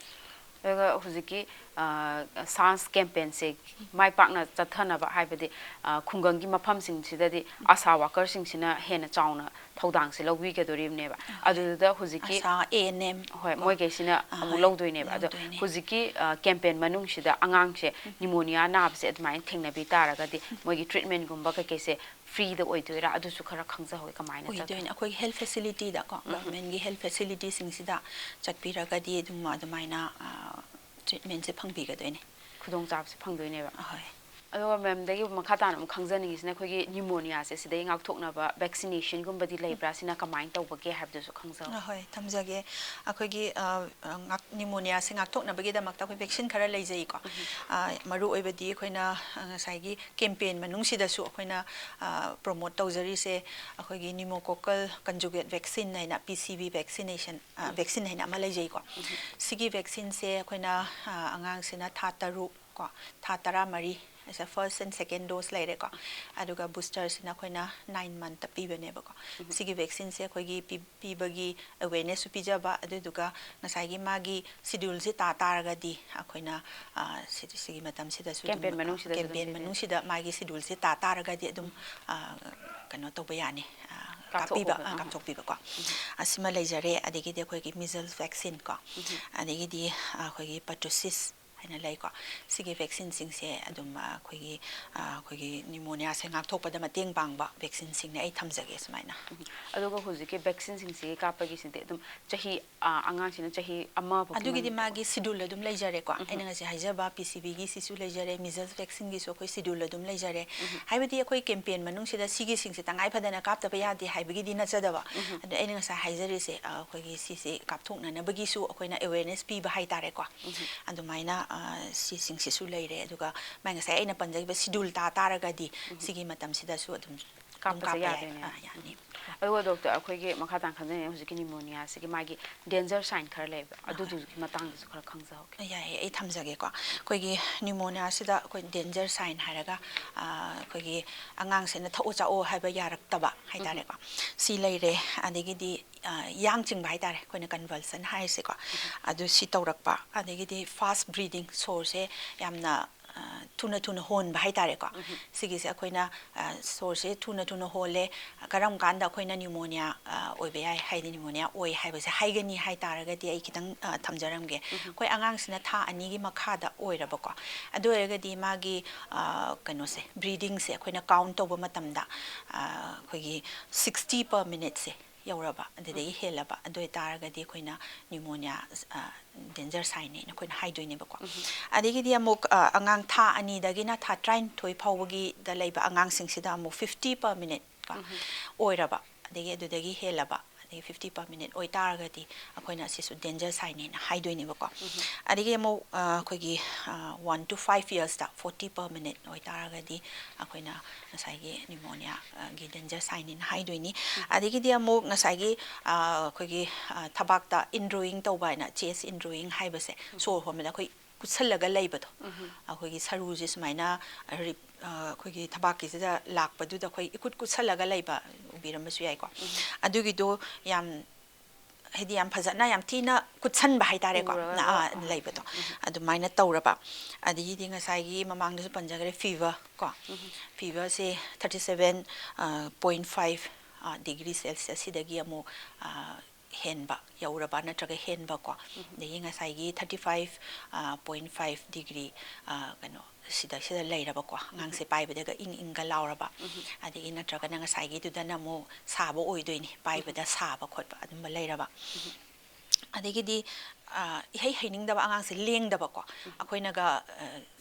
ꯑꯗꯨꯒ ꯍꯧꯖꯤꯛꯀꯤ, ꯑ, SARS campaignꯁꯦ ꯃꯥꯏ ꯄꯥꯛꯅ ꯆꯠꯊꯅꯕ ꯍꯥꯏꯕꯗꯤ, ꯑ, ꯈꯨꯡꯒꯪꯒꯤ ꯃꯐꯝꯁꯤꯡꯁꯤꯗꯗꯤ ASHA workerꯁꯤꯡꯁꯤꯅ ꯍꯦꯟꯅ ꯆꯥꯎꯅ ꯊꯧꯗꯥꯡꯁꯦ ꯂꯧꯕꯤꯒꯗꯣꯔꯤꯕꯅꯦꯕ꯫ ꯑꯍꯣꯏ꯫ ꯑꯗꯨꯗꯨꯗ ꯍꯧꯖꯤꯛꯀꯤ ASHA, ANM ꯍꯣꯏ, ꯀꯣ꯫ ꯃꯣꯏꯈꯩꯁꯤꯅ ꯑꯃꯨꯛ ꯑꯍꯣꯏ, ꯂꯧꯗꯣꯏꯅꯦꯕ꯫ ꯑꯗꯣ ꯂꯧꯗꯣꯏꯅꯦ꯫ ꯍꯧꯖꯤꯛꯀꯤ, ꯑ, campaign ꯃꯅꯨꯡꯁꯤꯗ ꯑꯉꯥꯡꯁꯦ pneumonia ꯅꯥꯕꯁꯦ ꯑꯗꯨꯃꯥꯏꯅ ꯊꯦꯡꯅꯕꯤ ꯇꯥꯔꯒꯗꯤ ꯃꯣꯏꯒꯤ treatmentꯒꯨꯝꯕ ꯀꯩꯀꯩꯁꯦ freeꯗ ꯑꯣꯏꯗꯣꯏꯔꯥ? ꯑꯗꯨꯁꯨ ꯈꯔ ꯈꯪꯖꯍꯧꯋꯦ, ꯀꯃꯥꯏꯅ ꯆꯠꯀꯅꯤ? ꯑꯣꯏꯗꯣꯏꯅꯦ꯫ ꯑꯩꯈꯣꯏ health facilityꯗꯀꯣ, governmentꯀꯤ health facilityꯁꯤꯡꯁꯤꯗ ꯆꯠꯄꯤꯔꯒꯗꯤ ꯑꯗꯨꯝ ꯑꯗꯨꯃꯥꯏꯅ, ꯑ, treatmentꯁꯦ ꯐꯪꯕꯤꯒꯗꯣꯏꯅꯦ꯫ ꯈꯨꯗꯣꯡꯆꯥꯕꯁꯦ ꯐꯪꯗꯣꯏꯅꯦꯕ꯫ ꯑꯍꯣꯏ꯫ ꯑꯗꯨꯒ ma'amꯗꯒꯤ ꯃꯈꯥ ꯇꯥꯅ ꯑꯃꯨꯛ ꯈꯪꯖꯅꯤꯡꯉꯤꯁꯤꯅ ꯑꯩꯈꯣꯏꯒꯤ pneumoniaꯁꯦ ꯁꯤꯗꯩ ꯉꯥꯛꯊꯣꯛꯅꯕ vaccinationꯒꯨꯝꯕꯗꯤ ꯂꯩꯕ꯭ꯔꯥ? ꯁꯤꯅ ꯀꯃꯥꯏꯅ ꯇꯧꯕꯒꯦ ꯍꯥꯏꯕꯗꯨꯁꯨ ꯈꯪꯖꯍꯧ꯫ ꯑꯍꯣꯏ, ꯊꯝꯖꯒꯦ꯫ ꯑꯩꯈꯣꯏꯒꯤ, ꯑ, ꯑ, ꯉꯥꯛ-, pneumoniaꯁꯦ ꯉꯥꯛꯊꯣꯛꯅꯕꯒꯤꯗꯃꯛꯇ ꯑꯩꯈꯣꯏ vaccine ꯈꯔ ꯂꯩꯖꯩꯀꯣ꯫ ꯑ, ꯃꯔꯨ ꯑꯣꯏꯕꯗꯤ ꯑꯩꯈꯣꯏꯅ, ꯑ, ꯉꯁꯥꯏꯒꯤ campaign ꯃꯅꯨꯡꯁꯤꯗꯁꯨ ꯑꯩꯈꯣꯏꯅ, ꯑ, promote ꯇꯧꯖꯔꯤꯁꯦ ꯑꯩꯈꯣꯏꯒꯤ pneumococcal conjugate vaccine ꯍꯥꯏꯅ, P C V vaccination, ꯑ, vaccine ꯍꯥꯏꯅ ꯑꯃ ꯂꯩꯖꯩꯀꯣ꯫ ꯁꯤꯒꯤ vaccineꯁꯦ ꯑꯩꯈꯣꯏꯅ, ꯑ, ꯑꯉꯥꯡꯁꯤꯅ ꯊꯥ ꯇꯔꯨꯛ ꯀꯣ, ꯊꯥ ꯇꯔꯥꯃꯔꯤ, ꯍꯥꯏꯁꯦ first and second dose ꯂꯩꯔꯦꯀꯣ꯫ ꯑꯗꯨꯒ boosterꯁꯤꯅ ꯑꯩꯈꯣꯏꯅ nine monthꯇ ꯄꯤꯕꯅꯦꯕꯀꯣ꯫ ꯁꯤꯒꯤ vaccineꯁꯦ ꯑꯩꯈꯣꯏꯒꯤ ꯄꯤ-, ꯄꯤꯕꯒꯤ awarenessꯁꯨ ꯄꯤꯖꯕ, ꯑꯗꯨꯗꯨꯒ ꯉꯁꯥꯏꯒꯤ ꯃꯥꯒꯤ scheduleꯁꯦ ꯇꯥ ꯇꯥꯔꯒꯗꯤ ꯑꯩꯈꯣꯏꯅ, ꯑ, ꯁꯤ-, ꯁꯤꯒꯤ ꯃꯇꯝꯁꯤꯗꯁꯨ ꯑꯗꯨꯝ, campaign ꯑ, ꯃꯅꯨꯡꯁꯤꯗꯁꯨ ꯑꯗꯨꯝ campaign ꯄꯤꯖꯒꯦ꯫ ꯃꯅꯨꯡꯁꯤꯗ ꯃꯥꯒꯤ scheduleꯁꯦ ꯇꯥ ꯇꯥꯔꯒꯗꯤ ꯑꯗꯨꯝ, ꯑ, ꯀꯩꯅꯣ ꯇꯧꯕ ꯌꯥꯅꯤ, ꯑ, ꯀꯥꯞꯄꯤꯕ, ꯀꯥꯞꯊꯣꯛꯄ, ꯑ, ꯎꯝ꯫ ꯀꯥꯞꯊꯣꯛꯄꯤꯕꯀꯣ꯫ ꯑꯁꯤꯃ ꯂꯩꯖꯔꯦ꯫ ꯑꯗꯒꯤꯗꯤ ꯑꯩꯈꯣꯏꯒꯤ measles vaccine ꯀꯣ꯫ ꯑꯗꯒꯤꯗꯤ, ꯑ, ꯑꯩꯈꯣꯏꯒꯤ pertussis ꯍꯥꯏꯅ ꯂꯩꯀꯣ꯫ ꯁꯤꯒꯤ vaccine ꯁꯤꯡꯁꯦ ꯑꯗꯨꯝ, ꯑ, ꯑꯩꯈꯣꯏꯒꯤ, ꯑ, ꯑꯩꯈꯣꯏꯒꯤ pneumonia ꯁꯦ ꯉꯥꯛꯊꯣꯛꯄꯗ ꯃꯇꯦꯡ ꯄꯥꯡꯕ vaccine ꯁꯤꯡꯅꯦ ꯑꯩ ꯊꯝꯖꯒꯦ ꯁꯨꯃꯥꯏꯅ꯫ ꯑꯗꯨꯒ ꯍꯧꯖꯤꯛꯀꯤ vaccine ꯁꯤꯡꯁꯤꯒꯤ ꯀꯥꯞꯄꯒꯤꯁꯤꯗꯤ ꯑꯗꯨꯝ ꯆꯍꯤ, ꯑ, ꯑꯉꯥꯡꯁꯤꯅ ꯆꯍꯤ ꯑꯃ ꯐꯥꯎ ꯑꯗꯨꯒꯤꯗꯤ ꯃꯥꯒꯤ schedule ꯑꯗꯨꯝ ꯂꯩꯖꯔꯦꯀꯣ꯫ ꯑꯩꯅ ꯉꯁꯥꯏ ꯍꯥꯏꯖꯕ P C V ꯒꯤ ꯁꯤꯁꯨ ꯂꯩꯖꯔꯦ, measles vaccine ꯒꯤꯁꯨ ꯑꯩꯈꯣꯏ schedule ꯑꯗꯨꯝ ꯂꯩꯖꯔꯦ꯫ ꯍꯥꯏꯕꯗꯤ ꯑꯩꯈꯣꯏ campaign ꯃꯅꯨꯡꯁꯤꯗ ꯁꯤꯒꯤꯁꯤꯡꯁꯦ ꯇꯉꯥꯏ ꯐꯗꯅ ꯀꯥꯞꯇꯕ ꯌꯥꯗꯦ ꯍꯥꯏꯕꯒꯤꯗꯤ ꯅꯠꯆꯗꯕ꯫ ꯑꯗꯣ ꯑꯩꯅ ꯉꯁꯥꯏ ꯍꯥꯏꯖꯔꯤꯁꯦ, ꯑ, ꯑꯩꯈꯣꯏꯒꯤ ꯁꯤꯁꯦ ꯀꯥꯞꯊꯣꯛꯅꯅꯕꯒꯤꯁꯨ ꯑꯩꯈꯣꯏꯅ awareness ꯄꯤꯕ ꯍꯥꯏꯇꯥꯔꯦꯀꯣ꯫ ꯑꯗꯨꯃꯥꯏꯅ, ꯑ, ꯁꯤꯁꯤꯡꯁꯤꯁꯨ ꯂꯩꯔꯦ꯫ ꯑꯗꯨꯒ ꯃꯥꯏ ꯉꯁꯥꯏ ꯑꯩꯅ ꯄꯟꯖꯈꯤꯕ schedule ꯇꯥ ꯇꯥꯔꯒꯗꯤ ꯁꯤꯒꯤ ꯃꯇꯝꯁꯤꯗꯁꯨ ꯑꯗꯨꯝ ꯑꯗꯨꯝ ꯀꯥꯞꯄꯁꯦ ꯀꯥꯞꯄ ꯌꯥꯏ꯫ ꯌꯥꯗꯣꯏꯅꯦ꯫ ꯑ, ꯌꯥꯅꯤ꯫ ꯑꯗꯨꯒ doctor, ꯑꯩꯈꯣꯏꯒꯤ ꯃꯈꯥ ꯇꯥꯅ ꯈꯟꯖꯅꯤꯡꯉꯤ ꯍꯧꯖꯤꯛꯀꯤ pneumonia ꯁꯤꯒꯤ ꯃꯥꯒꯤ danger sign ꯈꯔ ꯂꯩꯕ, ꯑꯗꯨꯗꯨꯒꯤ ꯃꯇꯥꯡꯗꯁꯨ ꯈꯔ ꯈꯪꯖꯍꯧꯒꯦ꯫ ꯌꯥꯏꯌꯦ, ꯑꯩ ꯊꯝꯖꯒꯦꯀꯣ꯫ ꯑꯩꯈꯣꯏꯒꯤ pneumonia ꯁꯤꯗ ꯑꯩꯈꯣꯏ danger sign ꯍꯥꯏꯔꯒ, ꯑ, ꯑꯩꯈꯣꯏꯒꯤ ꯑꯉꯥꯡꯁꯤꯅ ꯊꯛꯑꯣ ꯆꯥꯑꯣ ꯍꯥꯏꯕ ꯌꯥꯔꯛꯇꯕ ꯍꯥꯏꯇꯥꯔꯦꯀꯣ꯫ ꯁꯤ ꯂꯩꯔꯦ꯫ ꯑꯗꯒꯤꯗꯤ, ꯑ, ꯌꯥꯡ ꯆꯤꯡꯕ ꯍꯥꯏꯇꯥꯔꯦ, ꯑꯩꯈꯣꯏꯅ convulsion ꯍꯥꯏꯔꯤꯁꯦꯀꯣ꯫ ꯑꯗꯨ ꯁꯤ ꯇꯧꯔꯛꯄ, ꯑꯗꯒꯤꯗꯤ fast breathing, ꯁꯣꯔꯁꯦ ꯌꯥꯝꯅ, ꯑ, ꯊꯨꯅ ꯊꯨꯅ ꯍꯣꯟꯕ ꯍꯥꯏꯇꯥꯔꯦꯀꯣ꯫ ꯁꯤꯒꯤꯁꯦ ꯑꯩꯈꯣꯏꯅ, ꯑ, ꯁꯣꯔꯁꯦ ꯊꯨꯅ ꯊꯨꯅ ꯍꯣꯜꯂꯦ, ꯀꯔꯝ ꯀꯥꯟꯗ ꯑꯩꯈꯣꯏꯅ pneumonia, ꯑ, ꯑꯣꯏꯕ ꯌꯥꯏ, ꯍꯥꯏꯗꯤ pneumonia ꯑꯣꯏ ꯍꯥꯏꯕꯁꯦ ꯍꯥꯏꯒꯅꯤ ꯍꯥꯏ ꯇꯥꯔꯒꯗꯤ ꯑꯩ ꯈꯤꯇꯪ, ꯑ, ꯊꯝꯖꯔꯝꯒꯦ꯫ ꯑꯩꯈꯣꯏ ꯑꯉꯥꯡꯁꯤꯅ ꯊꯥ ꯑꯅꯤꯒꯤ ꯃꯈꯥꯗ ꯑꯣꯏꯔꯕꯀꯣ, ꯑꯗꯨ ꯑꯣꯏꯔꯒꯗꯤ ꯃꯥꯒꯤ, ꯑ, ꯀꯩꯅꯣꯁꯦ, breathing ꯁꯦ ꯑꯩꯈꯣꯏꯅ count ꯇꯧꯕ ꯃꯇꯝꯗ, ꯑ, ꯑꯩꯈꯣꯏꯒꯤ sixty per minute ꯁꯦ ꯌꯧꯔꯕ, ꯑꯗꯨꯗꯒꯤ ꯍꯦꯜꯂꯕ, ꯑꯗꯨ ꯑꯣꯏꯇꯥꯔꯒꯗꯤ ꯑꯩꯈꯣꯏꯅ pneumonia, ꯑ, danger sign ꯅꯦꯅ ꯑꯩꯈꯣꯏꯅ ꯍꯥꯏꯗꯣꯏꯅꯦꯕꯀꯣ꯫ ꯑꯗꯒꯤꯗꯤ ꯑꯃꯨꯛ, ꯑ, ꯑꯉꯥꯡ ꯊꯥ ꯑꯅꯤꯗꯒꯤꯅ ꯊꯥ ꯇꯔꯥꯅꯤꯊꯣꯏ ꯐꯥꯎꯕꯒꯤꯗ ꯂꯩꯕ ꯑꯉꯥꯡꯁꯤꯡꯁꯤꯗ ꯑꯃꯨꯛ fifty per minute ꯀꯣ ꯑꯣꯏꯔꯕ, ꯑꯗꯒꯤ ꯑꯗꯨꯗꯒꯤ ꯍꯦꯜꯂꯕ, ꯑꯗꯒꯤ fifty per minute ꯑꯣꯏꯇꯥꯔꯒꯗꯤ ꯑꯩꯈꯣꯏꯅ ꯑꯁꯤꯁꯨ danger sign ꯅꯦꯅ ꯍꯥꯏꯗꯣꯏꯅꯦꯕꯀꯣ꯫ ꯑꯗꯒꯤ ꯑꯃꯨꯛ, ꯑ, ꯑꯩꯈꯣꯏꯒꯤ, ꯑ, one to five years ꯇ forty per minute ꯑꯣꯏꯇꯥꯔꯒꯗꯤ ꯑꯩꯈꯣꯏꯅ ꯉꯁꯥꯏꯒꯤ pneumonia ꯒꯤ danger sign ꯅꯦꯅ ꯍꯥꯏꯗꯣꯏꯅꯤ꯫ ꯑꯗꯒꯤꯗꯤ ꯑꯃꯨꯛ ꯉꯁꯥꯏꯒꯤ, ꯑ, ꯑꯩꯈꯣꯏꯒꯤ, ꯑ, ꯊꯕꯥꯛꯇ indrawing ꯇꯧꯕ ꯍꯥꯏꯅ, chest indrawing ꯍꯥꯏꯕꯁꯦ, ꯁꯣꯔ ꯍꯣꯟꯕꯗ ꯑꯩꯈꯣꯏ ꯀꯨꯠꯁꯜꯂꯒ ꯂꯩꯕꯗꯣ, ꯑꯩꯈꯣꯏꯒꯤ ꯁꯔꯨꯁꯦ ꯁꯨꯃꯥꯏꯅ ꯔꯤꯞ-, ꯑ, ꯑꯩꯈꯣꯏꯒꯤ ꯊꯕꯥꯛꯀꯤꯁꯤꯗ ꯂꯥꯛꯄꯗꯨꯗ ꯑꯩꯈꯣꯏ ꯏꯀꯨꯠ ꯀꯨꯠꯁꯜꯂꯒ ꯂꯩꯕ ꯎꯕꯤꯔꯝꯕꯁꯨ ꯌꯥꯏꯀꯣ꯫ ꯑꯗꯨꯒꯤꯗꯣ ꯌꯥꯝ, ꯍꯥꯏꯗꯤ ꯌꯥꯝ ꯐꯖꯅ, ꯌꯥꯝ ꯊꯤꯅ ꯀꯨꯠꯁꯟꯕ ꯍꯥꯏꯇꯥꯔꯦꯀꯣ, ꯎꯔꯒ, ꯑ, ꯑ, ꯂꯩꯕꯗꯣ, ꯑꯗꯨꯃꯥꯏꯅ ꯇꯧꯔꯕ꯫ ꯑꯗꯒꯤꯗꯤ ꯉꯁꯥꯏꯒꯤ ꯃꯃꯥꯡꯗꯁꯨ ꯄꯟꯖꯈ꯭ꯔꯦ, fever ꯀꯣ꯫ Fever ꯁꯦ thirty seven point five degree Celsius ꯁꯤꯗꯒꯤ ꯑꯃꯨꯛ, ꯑ, ꯍꯦꯟꯕ ꯌꯧꯔꯕ ꯅꯠꯇ꯭ꯔꯒ ꯍꯦꯟꯕꯀꯣ, ꯑꯗꯒꯤ ꯉꯁꯥꯏꯒꯤ thirty five point five degree, ꯀꯩꯅꯣ, ꯁꯤꯗ ꯁꯤꯗ ꯂꯩꯔꯕꯀꯣ, ꯑꯉꯥꯡꯁꯦ ꯄꯥꯏꯕꯗꯒ ꯏꯪ ꯏꯪꯒ ꯂꯥꯎꯔꯕ, ꯑꯗꯒꯤ ꯅꯠꯇ꯭ꯔꯒꯅ ꯉꯁꯥꯏꯒꯤꯗꯨꯗꯅ ꯑꯃꯨꯛ ꯁꯥꯕ ꯑꯣꯏꯗꯣꯏꯅꯤ, ꯄꯥꯏꯕꯗ ꯁꯥꯕ ꯈꯣꯠꯄ ꯑꯗꯨꯝꯕ ꯂꯩꯔꯕ꯫ ꯑꯗꯒꯤꯗꯤ ꯏꯍꯩ ꯍꯩꯅꯤꯡꯗꯕ ꯑꯉꯥꯡꯁꯦ ꯂꯦꯡꯗꯕꯀꯣ, ꯑꯩꯈꯣꯏꯅꯒ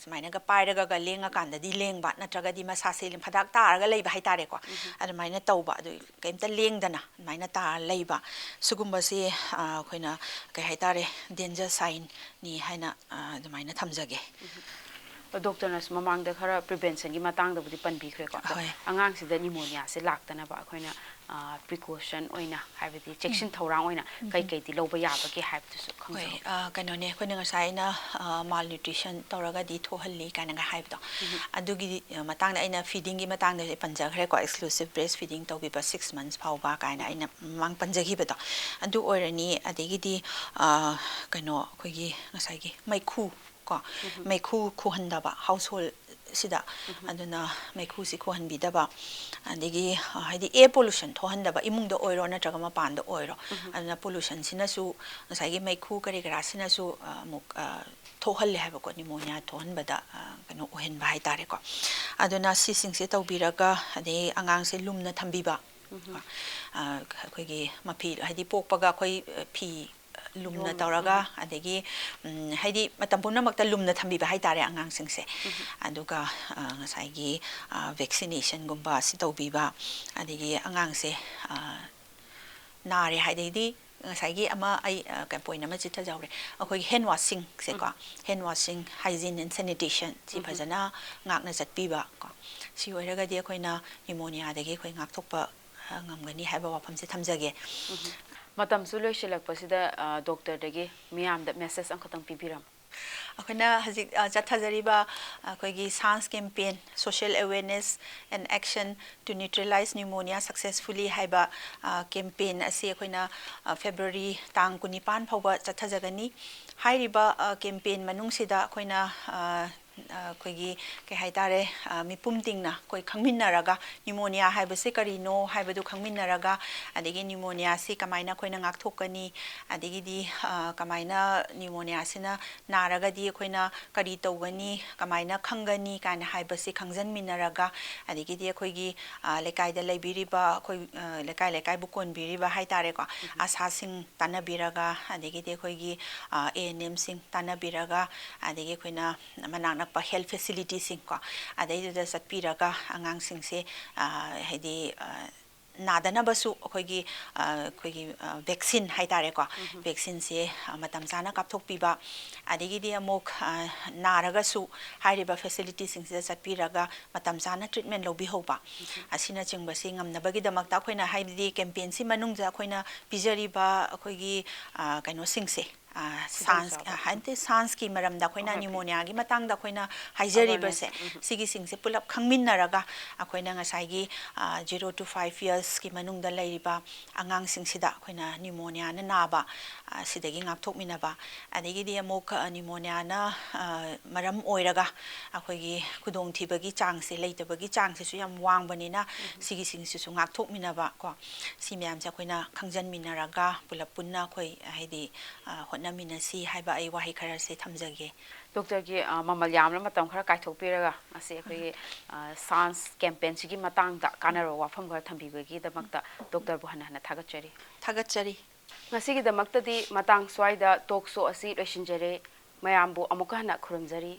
ꯁꯨꯃꯥꯏꯅꯒ ꯄꯥꯏꯔꯒꯒ ꯂꯦꯡꯉꯀꯥꯟꯗꯗꯤ ꯂꯦꯡꯕ, ꯅꯠꯇ꯭ꯔꯒꯗꯤ ꯃꯁꯥꯁꯦ ꯐꯗꯥꯛ ꯇꯥꯔꯒ ꯂꯩꯕ ꯍꯥꯏꯇꯥꯔꯦꯀꯣ, ꯑꯗꯨꯃꯥꯏꯅ ꯇꯧꯕ, ꯑꯗꯨ ꯀꯩꯝꯇ ꯂꯦꯡꯗꯅ ꯑꯗꯨꯃꯥꯏꯅ ꯇꯥꯔ ꯂꯩꯕ, ꯁꯤꯒꯨꯝꯕꯁꯤ ꯑꯩꯈꯣꯏꯅ ꯀꯩ ꯍꯥꯏꯇꯥꯔꯦ, danger signꯅꯤ ꯍꯥꯏꯅ ꯑꯗꯨꯃꯥꯏꯅ ꯊꯝꯖꯒꯦ꯫ ꯗꯣꯛꯇꯔꯅꯁꯨ ꯃꯃꯥꯡꯗ ꯈꯔ preventionꯒꯤ ꯃꯇꯥꯡꯗꯕꯨꯗꯤ ꯄꯟꯕꯤꯈ꯭ꯔꯦꯀꯣ, ꯑꯗꯣ ꯍꯣꯏ꯫ ꯑꯉꯥꯡꯁꯤꯗ pneumoniaꯁꯦ ꯂꯥꯛꯇꯅꯕ ꯑꯩꯈꯣꯏꯅ precaution ꯑꯣꯏꯅ, ꯍꯥꯏꯕꯗꯤ ꯆꯦꯛꯁꯤꯟ ꯊꯧꯔꯥꯡ ꯑꯣꯏꯅ ꯀꯩ ꯀꯩꯗꯤ ꯂꯧꯕ ꯌꯥꯕꯒꯦ ꯍꯥꯏꯕꯗꯨꯁꯨ ꯍꯣꯏ, ꯈꯪꯖꯍꯧ꯫ ꯑ, ꯀꯩꯅꯣꯅꯦ, ꯑꯩꯈꯣꯏꯅ ꯉꯁꯥꯏ ꯑꯩꯅ malnutrition ꯇꯧꯔꯒꯗꯤ ꯊꯣꯛꯍꯜꯂꯤ ꯀꯥꯏꯅꯒ ꯍꯥꯏꯕꯗꯣ, ꯑꯗꯨꯒꯤ ꯃꯇꯥꯡꯗ ꯑꯩꯅ feedingꯒꯤ ꯃꯇꯥꯡꯗ ꯄꯟꯖꯈ꯭ꯔꯦꯀꯣ, exclusive breast feeding ꯇꯧꯕꯤꯕ six months ꯐꯥꯎꯕ ꯀꯥꯏꯅ ꯑꯩꯅ ꯃꯃꯥꯡ ꯄꯟꯖꯈꯤꯕꯗꯣ, ꯑꯗꯨ ꯑꯣꯏꯔꯅꯤ꯫ ꯑꯗꯒꯤꯗꯤ ꯀꯩꯅꯣ, ꯑꯩꯈꯣꯏꯒꯤ ꯉꯁꯥꯏꯒꯤ ꯃꯩꯈꯨ ꯀꯣ, ꯃꯩꯈꯨ ꯈꯨꯍꯟꯗꯕ household ꯁꯤꯗ, ꯑꯗꯨꯅ ꯃꯩꯈꯨꯁꯤ ꯈꯨꯍꯟꯕꯤꯗꯕ, ꯑꯗꯒꯤ ꯍꯥꯏꯗꯤ air pollution ꯊꯣꯛꯍꯟꯗꯕ, ꯏꯃꯨꯡꯗ ꯑꯣꯏꯔꯣ ꯅꯠꯇ꯭ꯔꯒ ꯃꯄꯥꯟꯗ ꯑꯣꯏꯔꯣ, ꯑꯗꯨꯅ pollutionꯁꯤꯅꯁꯨ, ꯉꯁꯥꯏꯒꯤ ꯃꯩꯈꯨ ꯀꯔꯤ ꯀꯔꯥꯁꯤꯅꯁꯨ ꯑꯃꯨꯛ ꯊꯣꯛꯍꯜꯂꯦ ꯍꯥꯏꯕꯀꯣ, pneumonia ꯊꯣꯛꯍꯟꯕꯗ ꯀꯩꯅꯣ ꯑꯣꯏꯍꯟꯕ ꯍꯥꯏꯇꯥꯔꯦꯀꯣ꯫ ꯑꯗꯨꯅ ꯁꯤꯁꯤꯡꯁꯦ ꯇꯧꯕꯤꯔꯒ, ꯑꯗꯩ ꯑꯉꯥꯡꯁꯦ ꯂꯨꯝꯅ ꯊꯝꯕꯤꯕ, ꯑꯩꯈꯣꯏꯒꯤ ꯃꯐꯤ, ꯍꯥꯏꯗꯤ ꯄꯣꯛꯄꯒ ꯑꯩꯈꯣꯏ ꯐꯤ ꯂꯨꯝꯅ ꯇꯧꯔꯒ, ꯑꯗꯒꯤ ꯍꯥꯏꯗꯤ ꯃꯇꯝ ꯄꯨꯝꯅꯃꯛꯇ ꯂꯨꯝꯅ ꯊꯝꯕꯤꯕ ꯍꯥꯏꯇꯥꯔꯦ ꯑꯉꯥꯡꯁꯤꯡꯁꯦ꯫ ꯑꯗꯨꯒ ꯉꯁꯥꯏꯒꯤ vaccinationꯒꯨꯝꯕ ꯁꯤ ꯇꯧꯕꯤꯕ, ꯑꯗꯒꯤ ꯑꯉꯥꯡꯁꯦ ꯅꯥꯔꯦ ꯍꯥꯏꯗꯩꯗꯤ, ꯉꯁꯥꯏꯒꯤ ꯑꯃ ꯑꯩ point ꯑꯃ ꯆꯤꯠꯊꯖꯍꯧꯔꯦ, ꯑꯩꯈꯣꯏꯒꯤ hand washingꯁꯦꯀꯣ, hand washing, hygiene and sanitation ꯁꯤ ꯐꯖꯅ ꯉꯥꯛꯅ ꯆꯠꯄꯤꯕ ꯀꯣ, ꯁꯤ ꯑꯣꯏꯔꯒꯗꯤ ꯑꯩꯈꯣꯏꯅ pneumoniaꯗꯒꯤ ꯑꯩꯈꯣꯏ ꯉꯥꯛꯊꯣꯛꯄ ꯉꯝꯒꯅꯤ ꯍꯥꯏꯕ ꯋꯥꯐꯝꯁꯦ ꯊꯝꯖꯒꯦ꯫ ꯃꯇꯝꯁꯨ ꯂꯣꯏꯁꯤꯜꯂꯛꯄꯁꯤꯗ ꯗꯣꯛꯇꯔꯗꯒꯤ ꯃꯤꯌꯥꯝꯗ message ꯑꯃꯈꯛꯇꯪ ꯄꯤꯕꯤꯔꯝꯃꯨ꯫ ꯑꯩꯈꯣꯏꯅ ꯍꯧꯖꯤꯛ ꯆꯠꯊꯖꯔꯤꯕ ꯑꯩꯈꯣꯏꯒꯤ SANS campaign, social awareness and action to neutralize pneumonia successfully ꯍꯥꯏꯕ campaign ꯑꯁꯤ ꯑꯩꯈꯣꯏꯅ February ꯇꯥꯡ ꯀꯨꯟꯅꯤꯄꯥꯟ ꯐꯥꯎꯕ ꯆꯠꯊꯖꯒꯅꯤ꯫ ꯍꯥꯏꯔꯤꯕ campaign ꯃꯅꯨꯡꯁꯤꯗ ꯑꯩꯈꯣꯏꯅ ꯑ, ꯑꯩꯈꯣꯏꯒꯤ ꯀꯩ ꯍꯥꯏꯇꯥꯔꯦ, ꯑ, ꯃꯤꯄꯨꯝ ꯇꯤꯡꯅ ꯑꯩꯈꯣꯏ ꯈꯪꯃꯤꯟꯅꯔꯒ, ꯅ꯭ꯌꯨꯃꯣꯅꯤꯌꯥ ꯍꯥꯏꯕꯁꯤ ꯀꯔꯤꯅꯣ ꯍꯥꯏꯕꯗꯨ ꯈꯪꯃꯤꯟꯅꯔꯒ, ꯑꯗꯒꯤ ꯅ꯭ꯌꯨꯃꯣꯅꯤꯌꯥꯁꯤ ꯀꯃꯥꯏꯅ ꯑꯩꯈꯣꯏꯅ ꯉꯥꯛꯊꯣꯛꯀꯅꯤ, ꯑꯗꯒꯤꯗꯤ, ꯑ, ꯀꯃꯥꯏꯅ ꯅ꯭ꯌꯨꯃꯣꯅꯤꯌꯥꯁꯤꯅ ꯅꯥꯔꯒꯗꯤ ꯑꯩꯈꯣꯏꯅ ꯀꯔꯤ ꯇꯧꯒꯅꯤ, ꯀꯃꯥꯏꯅ ꯈꯪꯒꯅꯤ ꯀꯥꯏꯅ ꯍꯥꯏꯕꯁꯤ ꯈꯪꯖꯟꯃꯤꯟꯅꯔꯒ, ꯑꯗꯒꯤꯗꯤ ꯑꯩꯈꯣꯏꯒꯤ, ꯑ, ꯂꯩꯀꯥꯏꯗ ꯂꯩꯕꯤꯔꯤꯕ ꯑꯩꯈꯣꯏ, ꯑ, ꯂꯩꯀꯥꯏ ꯂꯩꯀꯥꯏꯕꯨ ꯀꯣꯟꯕꯤꯔꯤꯕ ꯍꯥꯏ ꯇꯥꯔꯦꯀꯣ, ꯑꯥꯁꯥꯁꯤꯡ ꯇꯥꯟꯅꯕꯤꯔꯒ, ꯑꯗꯒꯤꯗꯤ ꯑꯩꯈꯣꯏꯒꯤ, ꯑ, ꯑꯦ ꯑꯦꯟ ꯑꯦꯝꯁꯤꯡ ꯇꯥꯟꯅꯕꯤꯔꯒ, ꯑꯗꯒꯤ ꯑꯩꯈꯣꯏꯅ ꯃꯅꯥꯛ ꯅꯛꯄ ꯍꯦꯜꯊ ꯐꯦꯁꯤꯂꯤꯇꯤꯁꯤꯡ ꯀꯣ, ꯑꯗꯩꯗꯨꯗ ꯆꯠꯄꯤꯔꯒ ꯑꯉꯥꯡꯁꯤꯡꯁꯦ, ꯑ, ꯍꯥꯏꯗꯤ, ꯑ, ꯅꯥꯗꯅꯕꯁꯨ ꯑꯩꯈꯣꯏꯒꯤ, ꯑ, ꯑꯩꯈꯣꯏꯒꯤ, ꯑ, ꯚꯦꯛꯁꯤꯟ ꯍꯥꯏ ꯇꯥꯔꯦꯀꯣ, ꯚꯦꯛꯁꯤꯟꯁꯦ, ꯑ, ꯃꯇꯝ ꯆꯥꯅ ꯀꯥꯞꯊꯣꯛꯄꯤꯕ, ꯑꯗꯒꯤꯗꯤ ꯑꯃꯨꯛ, ꯑ, ꯅꯥꯔꯒꯁꯨ ꯍꯥꯏꯔꯤꯕ ꯐꯦꯁꯤꯂꯤꯇꯤꯁꯤꯡꯁꯤꯗ ꯆꯠꯄꯤꯔꯒ ꯃꯇꯝ ꯆꯥꯅ ꯇ꯭ꯔꯤꯠꯃꯦꯟ ꯂꯧꯕꯤꯍꯧꯕ, ꯑꯁꯤꯅꯆꯤꯡꯕꯁꯤ ꯉꯝꯅꯕꯒꯤꯗꯃꯛꯇ ꯑꯩꯈꯣꯏꯅ, ꯍꯥꯏꯕꯗꯤ ꯀꯦꯝꯄꯦꯟꯁꯤ ꯃꯅꯨꯡꯗ ꯑꯩꯈꯣꯏꯅ ꯄꯤꯖꯔꯤꯕ ꯑꯩꯈꯣꯏꯒꯤ, ꯑ, ꯀꯩꯅꯣꯁꯤꯡꯁꯦ, ꯑ, ꯁꯥꯟꯁ-, ꯈꯨꯗꯣꯡꯆꯥꯕ꯫ ꯑ, ꯍꯥꯏꯗꯤ ꯁꯥꯟꯁꯀꯤ ꯃꯔꯝꯗ ꯑꯩꯈꯣꯏꯅ ꯍꯣꯏ, ꯍꯣꯏ꯫ ꯅ꯭ꯌꯨꯃꯣꯅꯤꯌꯥꯒꯤ ꯃꯇꯥꯡꯗ ꯑꯩꯈꯣꯏꯅ ꯍꯥꯏꯖꯔꯤꯕꯁꯦ, Awareness, ꯎꯝ꯫ ꯁꯤꯒꯤꯁꯤꯡꯁꯦ ꯄꯨꯂꯞ ꯈꯪꯃꯤꯟꯅꯔꯒ ꯑꯩꯈꯣꯏꯅ ꯉꯁꯥꯏꯒꯤ, ꯑ, zero to five yearsꯀꯤ ꯃꯅꯨꯡꯗ ꯂꯩꯔꯤꯕ ꯑꯉꯥꯡꯁꯤꯡꯁꯤꯗ ꯑꯩꯈꯣꯏꯅ ꯅ꯭ꯌꯨꯃꯣꯅꯤꯌꯥꯅ ꯅꯥꯕ, ꯑ, ꯁꯤꯗꯒꯤ ꯉꯥꯛꯊꯣꯛꯃꯤꯟꯅꯕ, ꯑꯗꯒꯤꯗꯤ ꯑꯃꯨꯛ, ꯑ, ꯅ꯭ꯌꯨꯃꯣꯅꯤꯌꯥꯅ, ꯑ, ꯃꯔꯝ ꯑꯣꯏꯔꯒ ꯑꯩꯈꯣꯏꯒꯤ ꯈꯨꯗꯣꯡꯊꯤꯕꯒꯤ ꯆꯥꯡꯁꯦ, ꯂꯩꯇꯕꯒꯤ ꯆꯥꯡꯁꯤꯁꯨ ꯌꯥꯝ ꯋꯥꯡꯕꯅꯤꯅ, ꯎꯝ꯫ ꯁꯤꯒꯤꯁꯤꯡꯁꯤꯁꯨ ꯉꯥꯛꯊꯣꯛꯃꯤꯟꯅꯕ ꯀꯣ, ꯁꯤ ꯃꯌꯥꯝꯁꯦ ꯑꯩꯈꯣꯏꯅ ꯈꯪꯖꯟꯃꯤꯟꯅꯔꯒ ꯄꯨꯂꯞ ꯄꯨꯟꯅ ꯑꯩꯈꯣꯏ, ꯍꯥꯏꯗꯤ, ꯑ, ꯍꯣꯠꯅꯃꯤꯟꯅꯁꯤ ꯍꯥꯏꯕ ꯑꯩ ꯋꯥꯍꯩ ꯈꯔꯁꯦ ꯊꯝꯖꯒꯦ꯫ ꯗꯣꯛꯇꯔꯒꯤ, ꯑ, ꯃꯃꯜ ꯌꯥꯝꯂꯕ ꯃꯇꯝ ꯈꯔ ꯀꯥꯏꯊꯣꯛꯄꯤꯔꯒ ꯉꯁꯤ ꯑꯩꯈꯣꯏꯒꯤ, ꯑ, ꯁꯥꯟꯁ ꯀꯦꯝꯄꯦꯟꯁꯤꯒꯤ ꯃꯇꯥꯡꯗ ꯀꯥꯟꯅꯔꯕ ꯋꯥꯐꯝ ꯈꯔ ꯊꯝꯕꯤꯕꯒꯤꯗꯃꯛꯇ ꯗꯣꯛꯇꯔꯕꯨ ꯍꯟꯅ ꯍꯟꯅ ꯊꯥꯒꯠꯆꯔꯤ꯫ ꯊꯥꯒꯠꯆꯔꯤ꯫ ꯉꯁꯤꯒꯤꯗꯃꯛꯇꯗꯤ ꯃꯇꯥꯡ ꯁ꯭ꯋꯥꯏꯗ ꯇꯣꯛ ꯁꯣ ꯑꯁꯤ ꯂꯣꯏꯁꯤꯟꯖꯔꯦ꯫ ꯃꯌꯥꯝꯕꯨ ꯑꯃꯨꯛꯀ ꯍꯟꯅ ꯈꯨꯔꯨꯝꯖꯔꯤ꯫